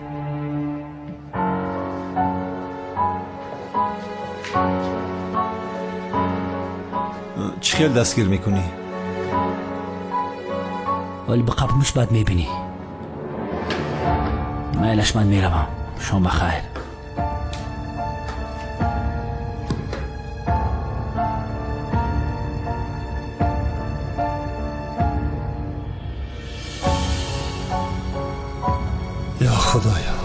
Чӣ хел дастгир мекунӣ? Вале ба қапмуш баъд мебинӣ. Майлаш, ман меравам. Шом ба хайр. Ё Худоё,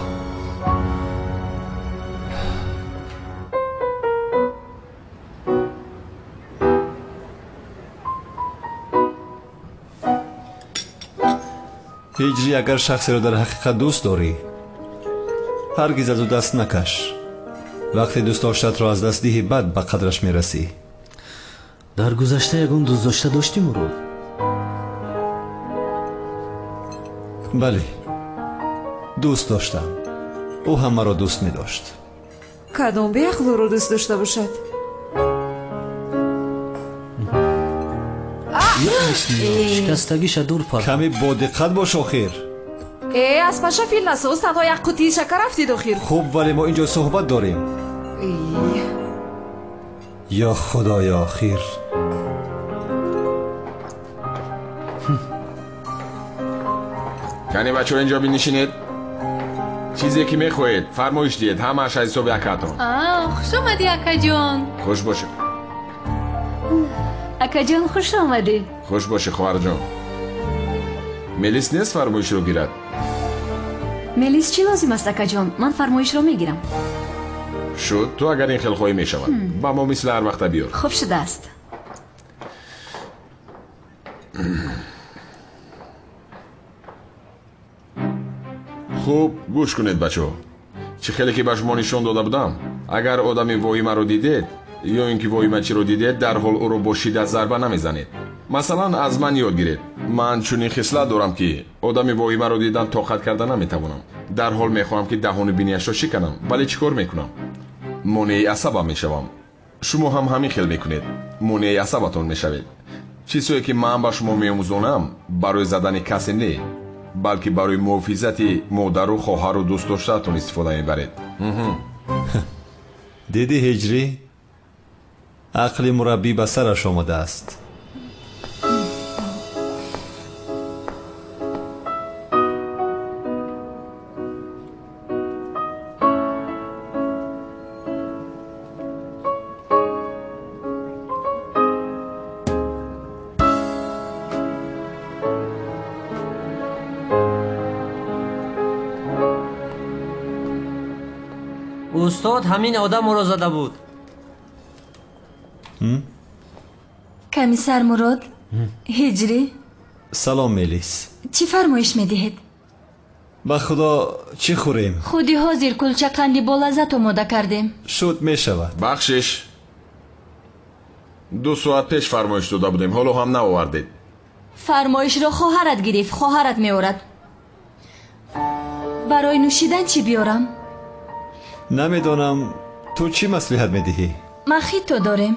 ҳиҷрӣ, агар шахсеро дар ҳақиқат дӯст дорӣ, ҳаргиз аз ӯ даст накаш. Вақте дӯстдоштатро аз даст диҳӣ, баъд ба қадраш мерасӣ. Дар гузашта ягон дӯстдошта доштӣ, Мурод? Бале, дӯст доштам. Ӯ ҳам маро дӯст медошт. Кадом беақлуро дӯст дошта бошад? Шикастагиша дур пар. Каме бодиққат бош охир. Э, аз паша фил насоз, танҳо як қутии шакар афтид охир. Хуб, вале мо инҷо суҳбат дорем. Ё Худоё, охир. Кани бачаҳо, инҷо бинишинед. Чизе ки мехоҳед фармоиш диҳед, ҳамааш аз ҳисоби акаатон. Хуш омадӣ, акаҷон. Хуш бошед. Акаҷон, хуш омадӣ. Хуш бошӣ, хоҳарҷон. Мелис нест фармоишро гирад? Мелис, чӣ лозим аст, акаҷон? Ман фармоишро мегирам. Шуд, ту агар ин хел хоҳӣ мешавад. Ба мо мисли ҳар вақта биёр. Хуб шудааст. Хуб, гӯш кунед, бачаҳо. Чӣ хеле ки ба шумо нишон дода будам, агар одами воҳимаро дидед ё ин ки воҳимачиро дидед, дарҳол ӯро бо шиддат зарба намезанед. Масалан, аз ман ёд гиред. Ман чунин хислат дорам, ки одами воҳимаро дидан тоқат карда наметавонам. Дарҳол мехоҳам, ки даҳону биниашро шиканам, вале чӣ кор мекунам? Монеи асабам мешавам. Шумо ҳам ҳамин хел мекунед, монеи асабатон мешавед. Чизҳое ки ман ба шумо меомӯзонам, барои задани касе не, балки барои муҳофизати модару хоҳару дӯстдоштаатон истифода мебаред. Диди, ҳиҷрӣ, ақли мураббӣ ба сараш омадааст. Устод ҳамин одамро зада буд. Комиссар Мурод, ҳиҷрӣ. Салом, Мелис. Чӣ фармоиш медиҳед? Ба Худо, чӣ хӯрем? Худи ҳозир кулча қанди болаззат омода кардем. Шуд, мешавад. Бахшиш, 2 соат пеш фармоиш дода будем, ҳоло ҳам наовардед. Фармоишро хоҳарат гирифт, хоҳарат меорад. Барои нӯшидан чӣ биёрам? Намедонам, ту чӣ маслиҳат медиҳӣ? Мохито дорем.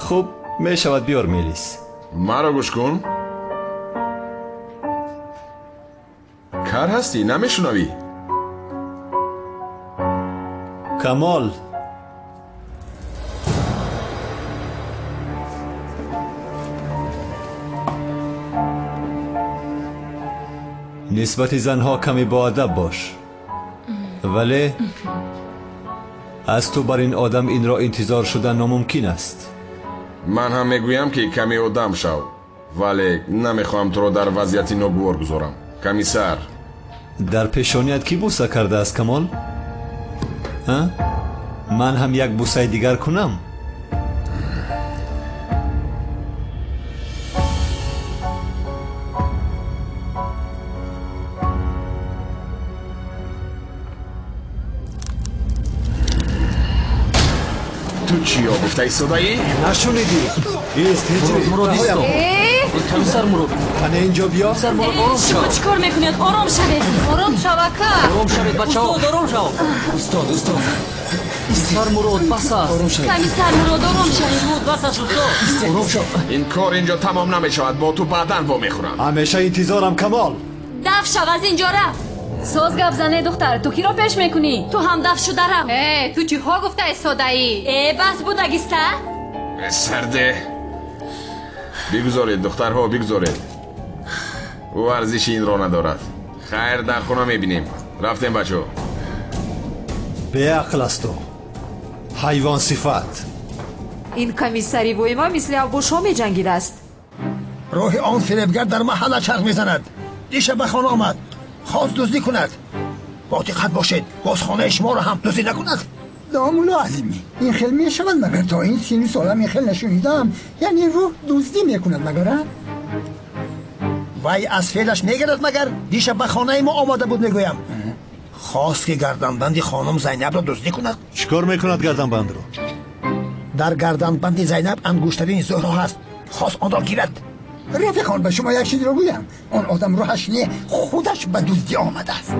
Хуб, мешавад, биёр, Мелис. Маро гӯш кун. Кар ҳастӣ, намешунавӣ? Камол, нисбати занҳо каме боадаб бош, вале аз ту бар ин одам инро интизор шудан номумкин аст. Ман ҳам мегӯям, ки каме одам шав, вале намехоҳам туро дар вазъияти ногувор гузорам. Комиссар, дар пешоният кӣ буса кардааст, Камол? Ман ҳам як бусаи дигар кунам? Ту чиё гуфта истодаӣ? Нашунидӣ? Ист, ҳиҷрӣ. Мурод, исто. Комиссар Мурод. Қане инҷо биё. Комиссар Мурод, ором шав. Шумо чӣ кор мекунед? Ором шавед. Ором шав, ака. Ором шавед, бачаҳо. Устод, ором шав. Устод, устод. Комиссар Мурод, бас аст. Ором шавед. Комиссар Мурод, ором шавед. Мурод, бас аст, устод. Ором шав. Ин кор инҷо тамом намешавад. Бо ту баъдан вомехӯрам. Ҳамеша интизорам, Камол. Даф шав, аз инҷо рафт. Соз гап зане, духтар, ту киро пеш мекунӣ? Ту ҳам даф шуда рафт. Э, ту чиҳо гуфта истодаӣ? Э, бас будагиста? Сарде. Бигузоред, духтарҳо, бигузоред. Ӯ арзиши инро надорад. Хайр, дар хона мебинем. Рафтем, бачаҳо. Беақл аст ӯ. Ҳайвон сифат. Ин комиссари воима мисли авбошҳо меҷангидааст. Роҳи он фиребгар дар маҳалла чарх мезанад. Дишаб ба хона омад. Хост дуздӣ кунад. Бо диққат бошед, боз хонаи шуморо ҳам дуздӣ накунад. Домулло Азимӣ, ин хел мешавад магар? То ин сину солам ин хел нашунидам. Яъне рӯҳ дуздӣ мекунад магар? Вай аз феълаш мегардад магар? Дишаб ба хонаи мо омада буд, мегӯям. Хост ки гарданбанди хонум Зайнабро дуздӣ кунад. Чӣ кор мекунад гарданбандро? Дар гарданбанди Зайнаб ангуштарини Зуҳро ҳаст. Хост онро гирад. Рафиқон, ба шумо як чизро гӯям. Он одам рӯҳаш не, худаш ба дуздӣ омадааст.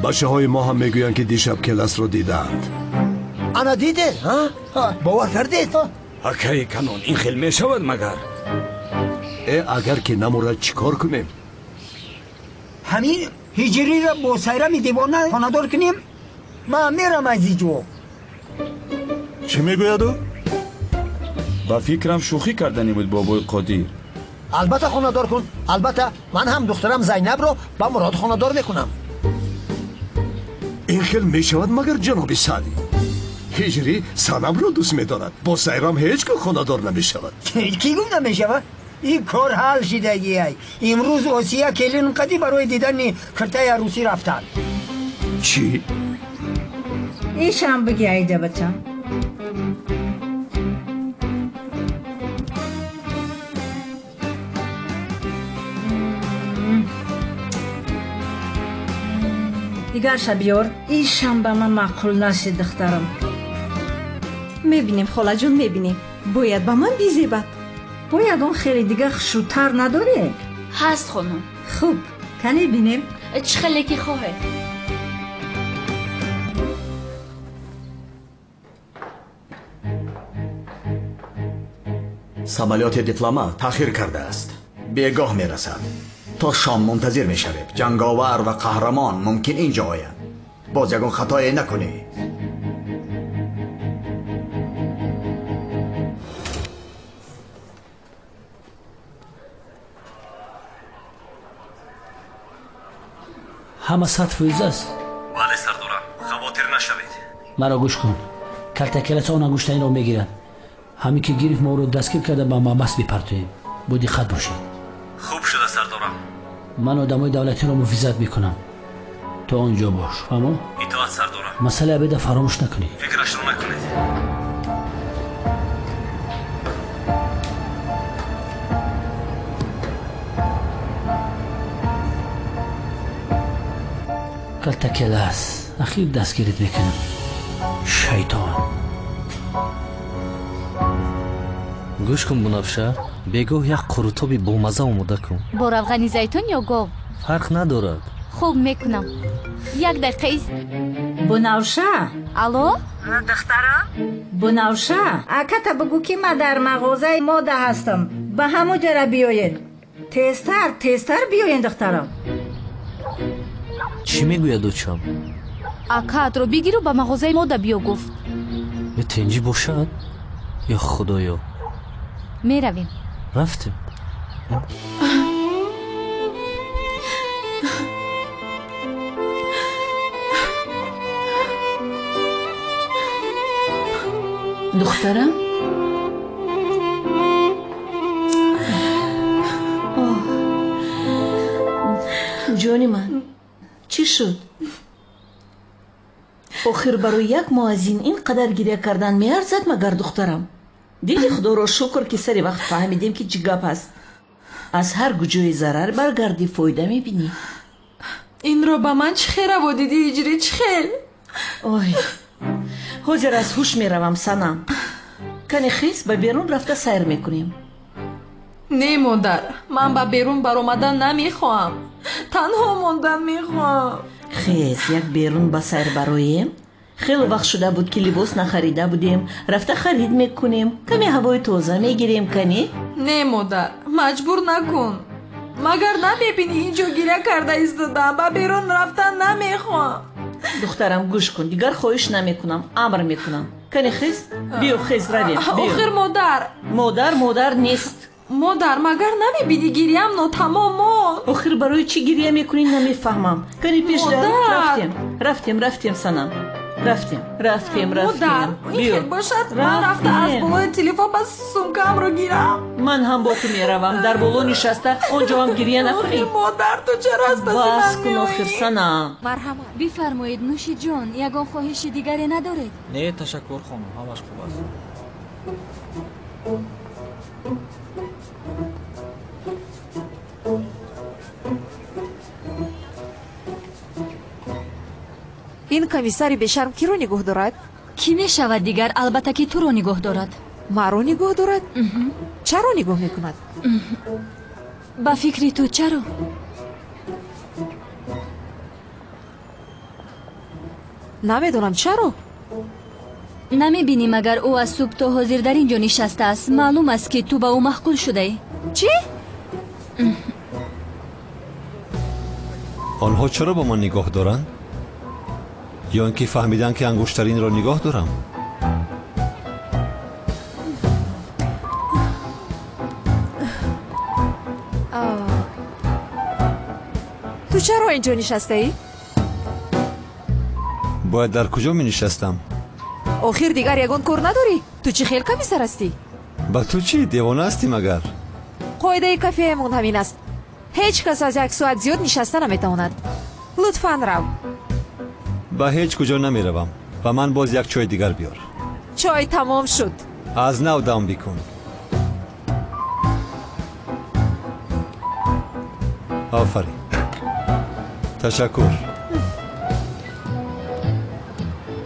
Бачаҳои мо ҳам мегӯянд, ки дишаб келасро дидаанд. Ана дидед, бовар кардед? Акаи канон, ин хел мешавад магар? Э, агар ки намурад чӣ кор кунем? Ҳамин ҳиҷриро бо сайрами девона хонадор кунем? Ман мерам аз иҷо. Чӣ мегӯяд ӯ? Ба фикрам шӯхӣ кардани буд, бобои Қодир. Албатта хонадор кун. Албатта ман ҳам духтарам Зайнабро ба Мурод хонадор мекунам. Ин хел мешавад магар, ҷаноби Саъдӣ? Ҳиҷрӣ Санамро дӯст медорад. Бо Сайрам ҳеҷ гоҳ хонадор намешавад. Кӣ гуфт намешавад? Ин кор ҳал шидагиай. Имрӯз Осия келин қадӣ барои дидани киртаи арӯсӣ рафтанд. Чӣ? Ишам биги, айда бачам. Дигарша биёр. Ишам ба ман маъқул нашид, духтарам. Мебинем, холаҷон, мебинем. Бояд ба ман бизебад. Бо ягон хеле дига хушрӯтар надоред? Ҳаст, хонум. Хуб, кане бинем. Чӣ хеле ки хоҳед. Самолёти дипломат таъхир кардааст. Бегоҳ мерасад. То шом мунтазир мешавем. Ҷанговар ва қаҳрамон мумкин инҷо ояд. Боз ягон хатое накунӣ. Ҳама 100% аст? Бале, сардорам, хавотир нашавед. Маро гӯш кун. Калтакеласа он ангуштаинро мегирад. Ҳамин ки гирифт, мо ӯро дастгир карда ба маҳбас мепартоем. Бо диққат бошед. Хуб шуда, сардорам. Ман одамои давлатиро муҳофизат мекунам. То он ҷо бош, фаҳмо? Итоат, сардорам. Масъалаи обеда фаромӯш накунед. Фикрашро накунед. Калтакелас, ахир дастгирит мекунам. Шайтон. Гӯш кун, Бунафша, бегоҳ як қурутоби бомаза омода кун. Бо равғани зайтун ё гов? Фарқ надорад. Хуб, мекунам. Як дақиқа ист. Бунафша. Алло? Духтарам? Бунафша, аката бигӯ, ки ман дар мағозаи мода ҳастам. Ба ҳамон ҷара биёед. Тезтар, тезтар биёед, духтарам. Чӣ мегӯяд очам? Акаатро бигиру ба мағозаи мода биё, гуфт. Ё тинҷӣ бошад? Ё худоё. Меравем. Рафтем. Духтарам, ҷони ман, чӣ шуд? Охир барои як муаззин ин қадар гиря кардан меарзад магар, духтарам? Дили худоро шукр, ки сари вақт фаҳмидем, ки чӣ гап аст. Аз ҳар куҷои зарар баргардӣ, фоида мебинӣ. Инро ба ман чӣ хел раво дидӣ, ҳиҷрӣ, чӣ хел? Ой, ҳозир аз ҳуш меравам, Санам. Кани хис, ба берун рафта сайр мекунем. Не модар, ман ба берун баромадан намехоҳам. Танҳо мондан мехоҳам. Хез, як берун ба сайр бароем. Хеле вақт шуда буд, ки либос нахарида будем. Рафта харид мекунем, каме ҳавои тоза мегирем, кани? Не модар, маҷбур накун. Магар намебинӣ инҷо гиря карда истодам? Ба берун рафтан намехоҳам. Духтарам, гӯш кун, дигар хоҳиш намекунам, амр мекунам. Кани хез, биё, хез, равем. Охир модар. Модар модар нест. Модар, магар намебинӣ гирьям нотамом монд? Охир барои чӣ гирья мекунӣ намефаҳмам. Кани пеш рафтем, рафтем, рафтем, санам. Рафтем, рафтем, рафтем. Модар, ин хел бошад, ман рафта аз болои телефон ба сумкамро гирам. Ман ҳам бо ту меравам. Дар боло нишаста он ҷо ҳам гирья накунӣ. Модар, ту чаро аз паси ман Бас кун, охир, санам. Марҳамат. Бифармоед, нӯшиҷон, ягон хоҳиши дигаре надоред? Не, ташаккур, хонум, ҳамаш хуб аст. Ин комиссари бешарм киро нигоҳ дорад? Кӣ мешавад дигар? Албатта ки туро нигоҳ дорад. Маро нигоҳ дорад? Чаро нигоҳ мекунад? Ба фикри ту чаро? Намедонам чаро. Намебинӣ магар ӯ аз субҳ то ҳозир дар ин ҷо нишастааст. Маълум аст, ки ту ба ӯ маъқул шудаӣ. Чӣ? Онҳо чаро ба ман нигоҳ доранд? Ё ин ки фаҳмиданд, ки ангуштаринро нигоҳ дорам? Ту чаро инҷо нишастаӣ? Бояд дар куҷо менишастам? Охир дигар ягон кор надорӣ? Ту чӣ хел комиссар ҳастӣ? Ба ту чӣ, девона ҳастӣ магар? Қоидаи кафеамон ҳамин аст. Ҳеҷ кас аз як соат зиёд нишаста наметавонад. Лутфан рав. Ба ҳеҷ куҷо намеравам. Ба ман боз як чойи дигар биёр. Чой тамом шуд. Аз нав дам бикун. Офарин. Ташаккур.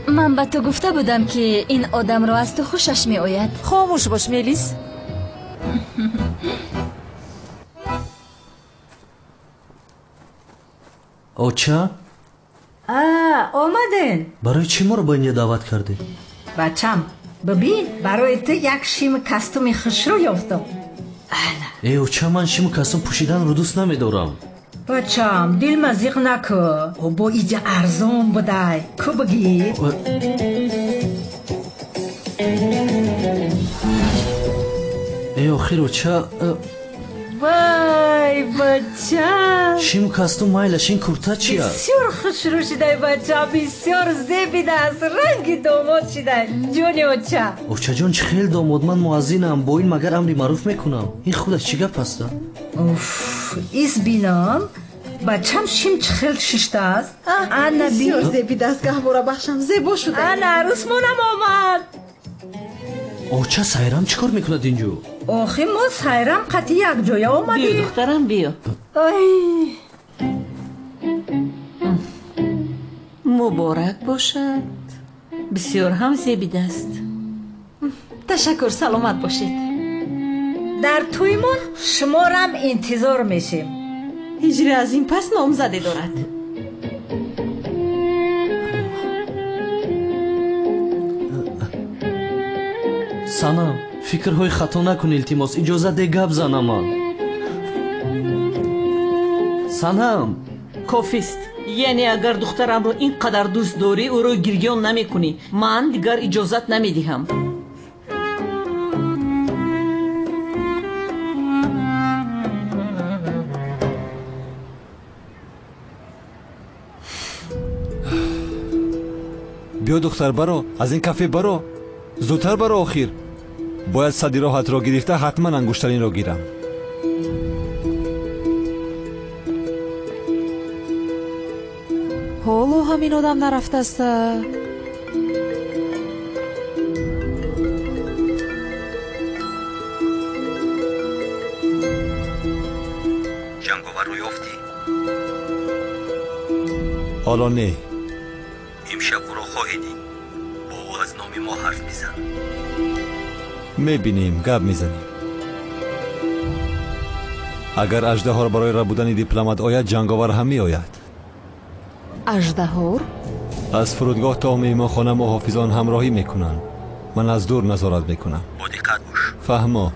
Ман ба ту гуфта будам, ки ин одамро аз ту хушаш меояд. Хомӯш бош, Мелис. Оча? Омаден. Барои чӣ моро ба инҷо даъват кардед? Бачам, бибин, барои ту як шими костюми хушрӯ ёфтам. Э, оча, ман шиму костюм пӯшиданро дӯст намедорам. Бачам, дилма зиқ накӯ. Бо иҷа арзон будай. Ку бигир. Э, охир, оча. Вай, бачам. Шиму костюм майлаш, ин курта чи аст? Бисёр хушрӯ шудай, бачам, бисёр зебидааст, ранги домод шудай. Ҷони оча. Очаҷон, чӣ хел домод? Ман муаззинам, бо ин магар амри маъруф мекунам. Ин худаш чӣ гап аст? Уф, ис бинам. Бачам шим чӣ хел шиштааст. Ана бин. Бисёр зебидааст, гаҳвора бахшам, зебо шуда. Ана арӯсмонам омад. Оча, Сайрам чӣ кор мекунад инҷо? Охи мо Сайрам қатъи якҷоя омадем. Биё, духтарам, биё. Ай. Муборак бошад. Бисёр ҳам зебидааст. Ташаккур, саломат бошед. Дар тӯймон шуморам интизор мешем. Ҳиҷри аз ин пас номзаде дорад. Санам, фикрҳои хато накун, илтимос, иҷозат де гап занам ман. Санам. Кофист. Яъне агар духтарамро ин қадар дӯст дорӣ, ӯро гирён намекунӣ. Ман дигар иҷозат намедиҳам. Биё, духтар, баро, аз ин кафе баро. Зудтар баро, охир. Бояд сади роҳатро гирифта ҳатман ангуштаринро гирам. Ҳоло ҳамин одам нарафтааст. Ҷанговарро ёфтӣ? Ҳоло не. Имшаб ӯро хоҳӣ дид. Бо ӯ аз номи мо ҳарф бизан. Мебинем, гап мезанем. Агар аждаҳор барои рабудани дипломат ояд, ҷанговар ҳам меояд. Аждаҳор? Аз фурудгоҳ то меҳмонхона муҳофизон ҳамроҳӣ мекунанд. Ман аз дур назорат мекунам. Бо диққат бош. Фаҳмо.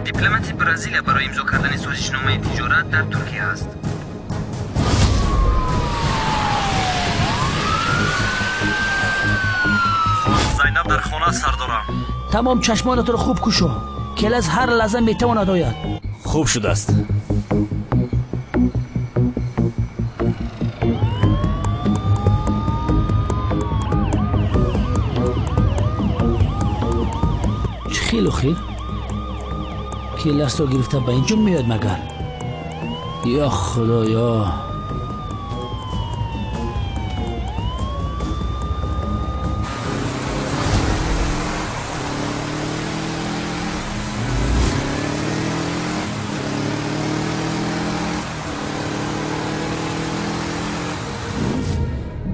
Дипломати Бразилия барои имзо кардани созишномаи тиҷорат дар Туркия аст. Зайнаб дар хона сардорам. Тамом чашмонатро хуб кушо. Келас ҳар лаҳза метавонад ояд. Хуб шудааст. Чӣ хелу хел? Келасро гирифта ба инҷо меояд магар? Ё Худоё!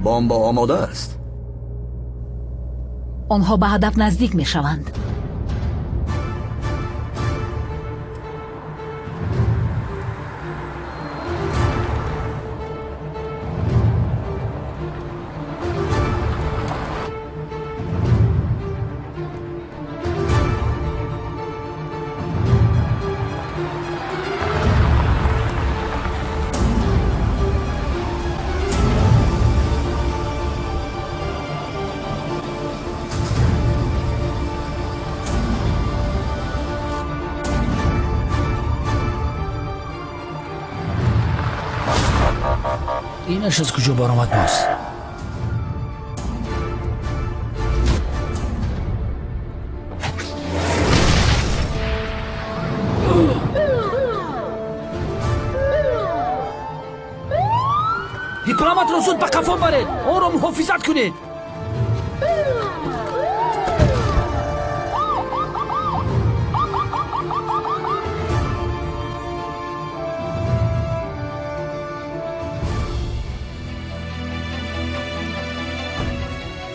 Бомба омода аст. Онҳо ба ҳадаф наздик мешаванд. Инаш аз куҷо баромад боз? Дипломатро зуд ба қафо баред, онро муҳофизат кунед.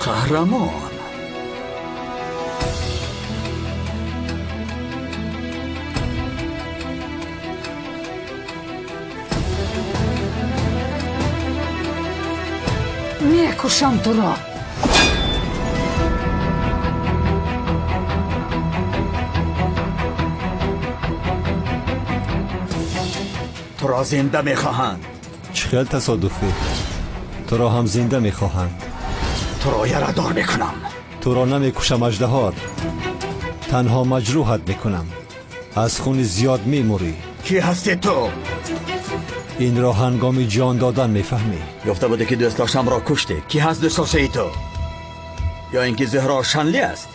Қаҳрамон. Мекушам туро. Туро зинда мехоҳанд. Чӣ хел тасодуфӣ? Туро ҳам зинда мехоҳанд. Туро ярадор мекунам. Туро намекушам, аждаҳор. Танҳо маҷрӯҳат мекунам. Аз хуни зиёд мемурӣ. Кӣ ҳастӣ ту? Инро ҳангоми ҷон додан мефаҳмӣ. Гуфта будӣ ки дӯстдоштамро куштӣ. Кӣ ҳаст дӯстдоштаи ту? Ё ин ки Зуҳро Шанли аст?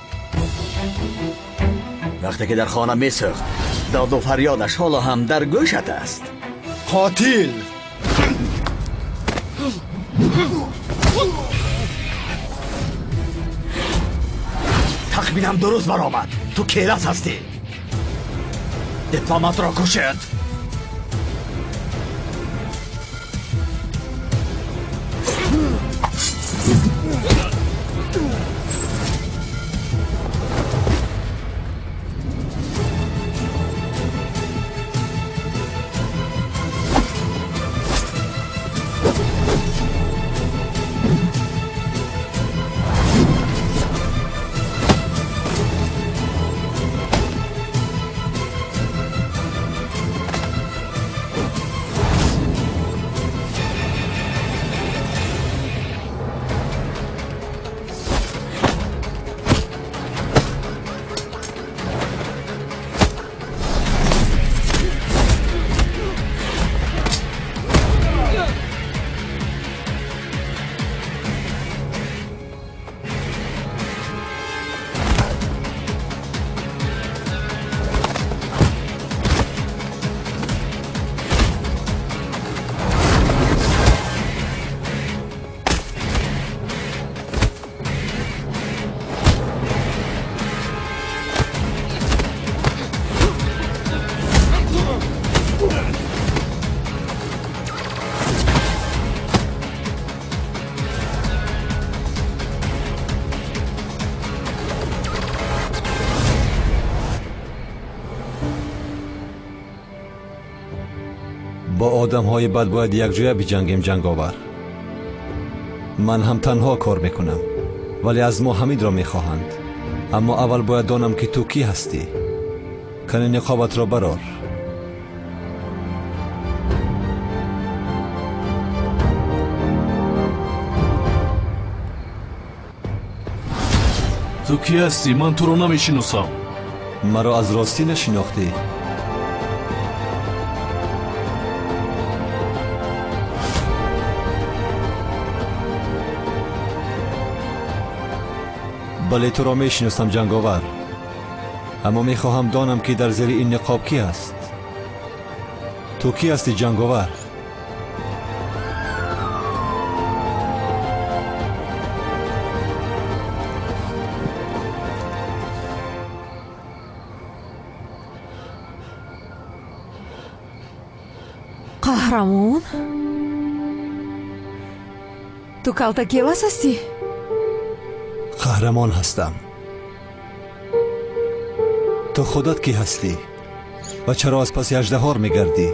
Вақте ки дар хона месӯхт, доду фарёдаш ҳоло ҳам дар гӯшат аст. Қотил! Тахминам дуруст баромад. Ту келас ҳастӣ. Дипломатро кушед. одамҳои бад бояд якҷоя биҷангем, ҷанговар. Ман ҳам танҳо кор мекунам, вале аз мо ҳамидро мехоҳанд. Аммо аввал бояд донам, ки ту кӣ ҳастӣ. Кани ниқобатро барор. Ту кӣ ҳастӣ? Ман туро намешиносам. Маро аз ростӣ нашинохтӣ? Бале, туро мешиносам, ҷанговар. Аммо мехоҳам донам, ки дар зери ин ниқоб кӣ аст. Ту кӣ ҳастӣ, ҷанговар? Қаҳрамон, ту Калтакелас ҳастӣ? Қаҳрамон ҳастам. Ту худат кӣ ҳастӣ ва чаро аз паси аждаҳор мегардӣ?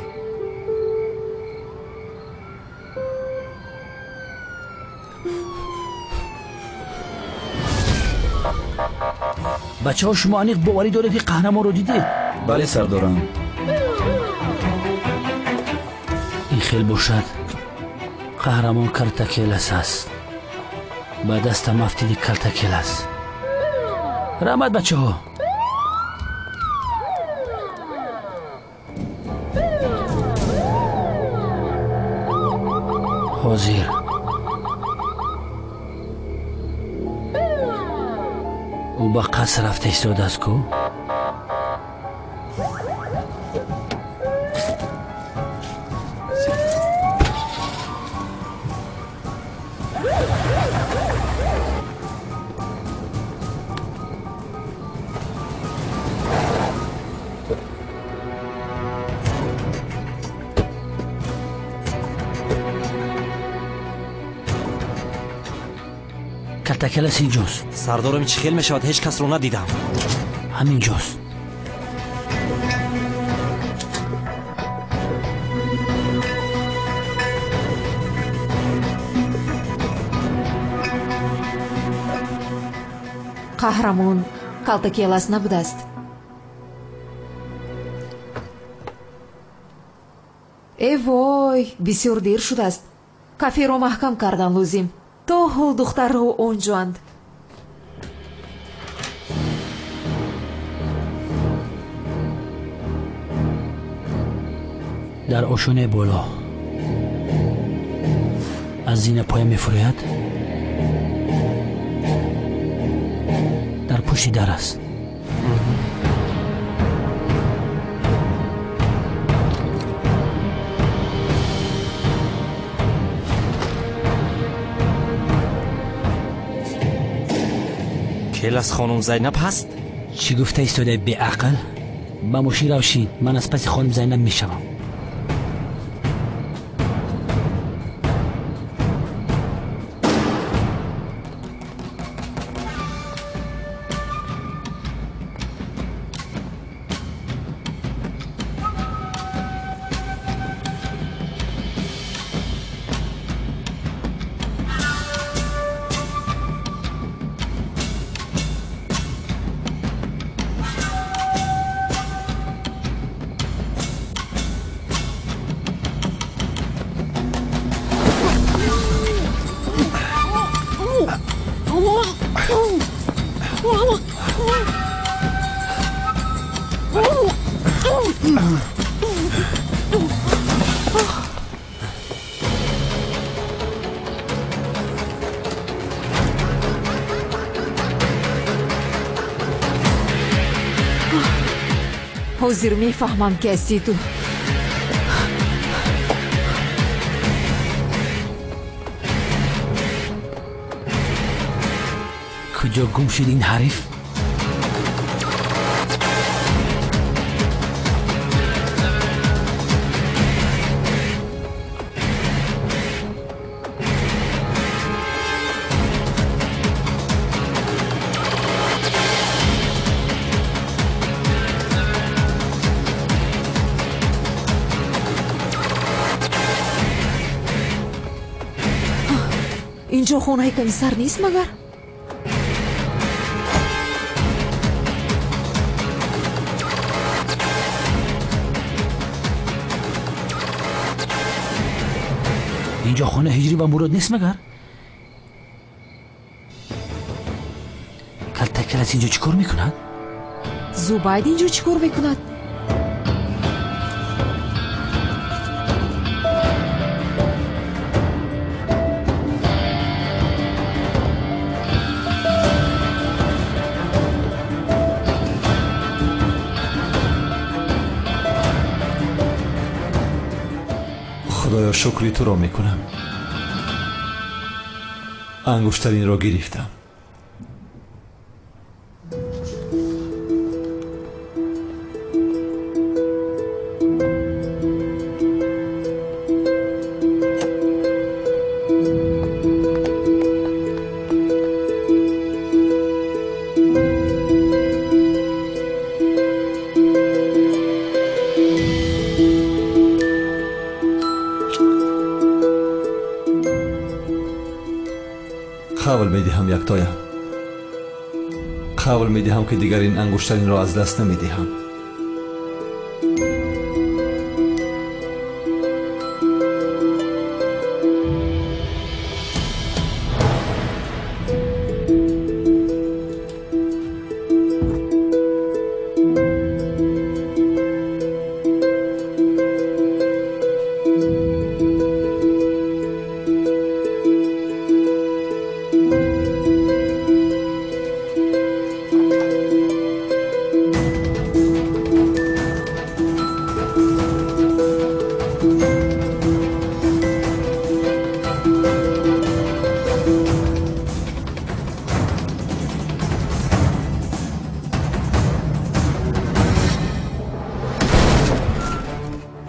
Бачаҳо, шумо аниқ боварӣ доред, ки қаҳрамонро дидед? Бале, сардорам. Ин хел бошад, қаҳрамон Калтакелас аст. Ба дастам афтиди, Калтакелас. Раҳмат, бачаҳо. Ҳозир ӯ ба қаср рафта истодааст ку? Калтакелас инҷост. Сардорам, чӣ хел мешавад? Ҳеҷ касро надидам. Ҳамин ҷост. Қаҳрамон Калтакелас набудааст. Э вой, бисёр дер шудааст. Каферо маҳкам кардан лозим. То ҳол духтарҳо он ҷоанд. Дар ошонаи боло аз зина поя мефурӯяд, дар пушти дар аст. Келас хонум Зайнаб ҳаст? Чӣ гуфта истодаи, беақл? Ба мошин равшин, ман аз паси хонум Зайнаб мешавам. Ҳозир мефаҳмам, ки ҳастӣ ту. Куҷо гум шуд ин ҳариф? Инҷо хонаи комиссар нест магар? Инҷо хонаи Ҳиҷрӣ ва Мурод нест магар? Калтакелас инҷо чӣ кор мекунад? Зубайд инҷо чӣ кор мекунад? Худоё, шукри туро мекунам. Ангуштаринро гирифтам. Қавл медиҳам, яктоям. Қавл медиҳам, ки дигар ин ангуштаринро аз даст намедиҳам.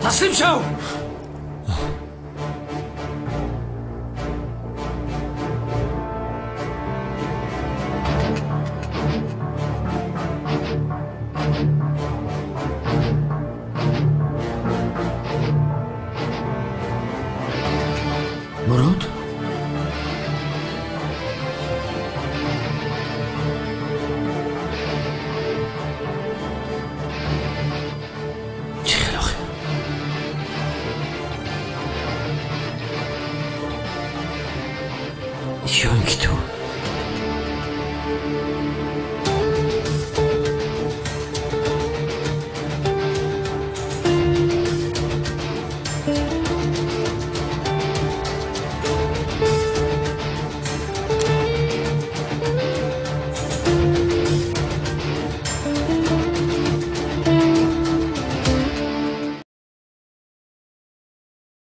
Таслим шав! Мурод? Чӣ хел охир? Ё ин ки ту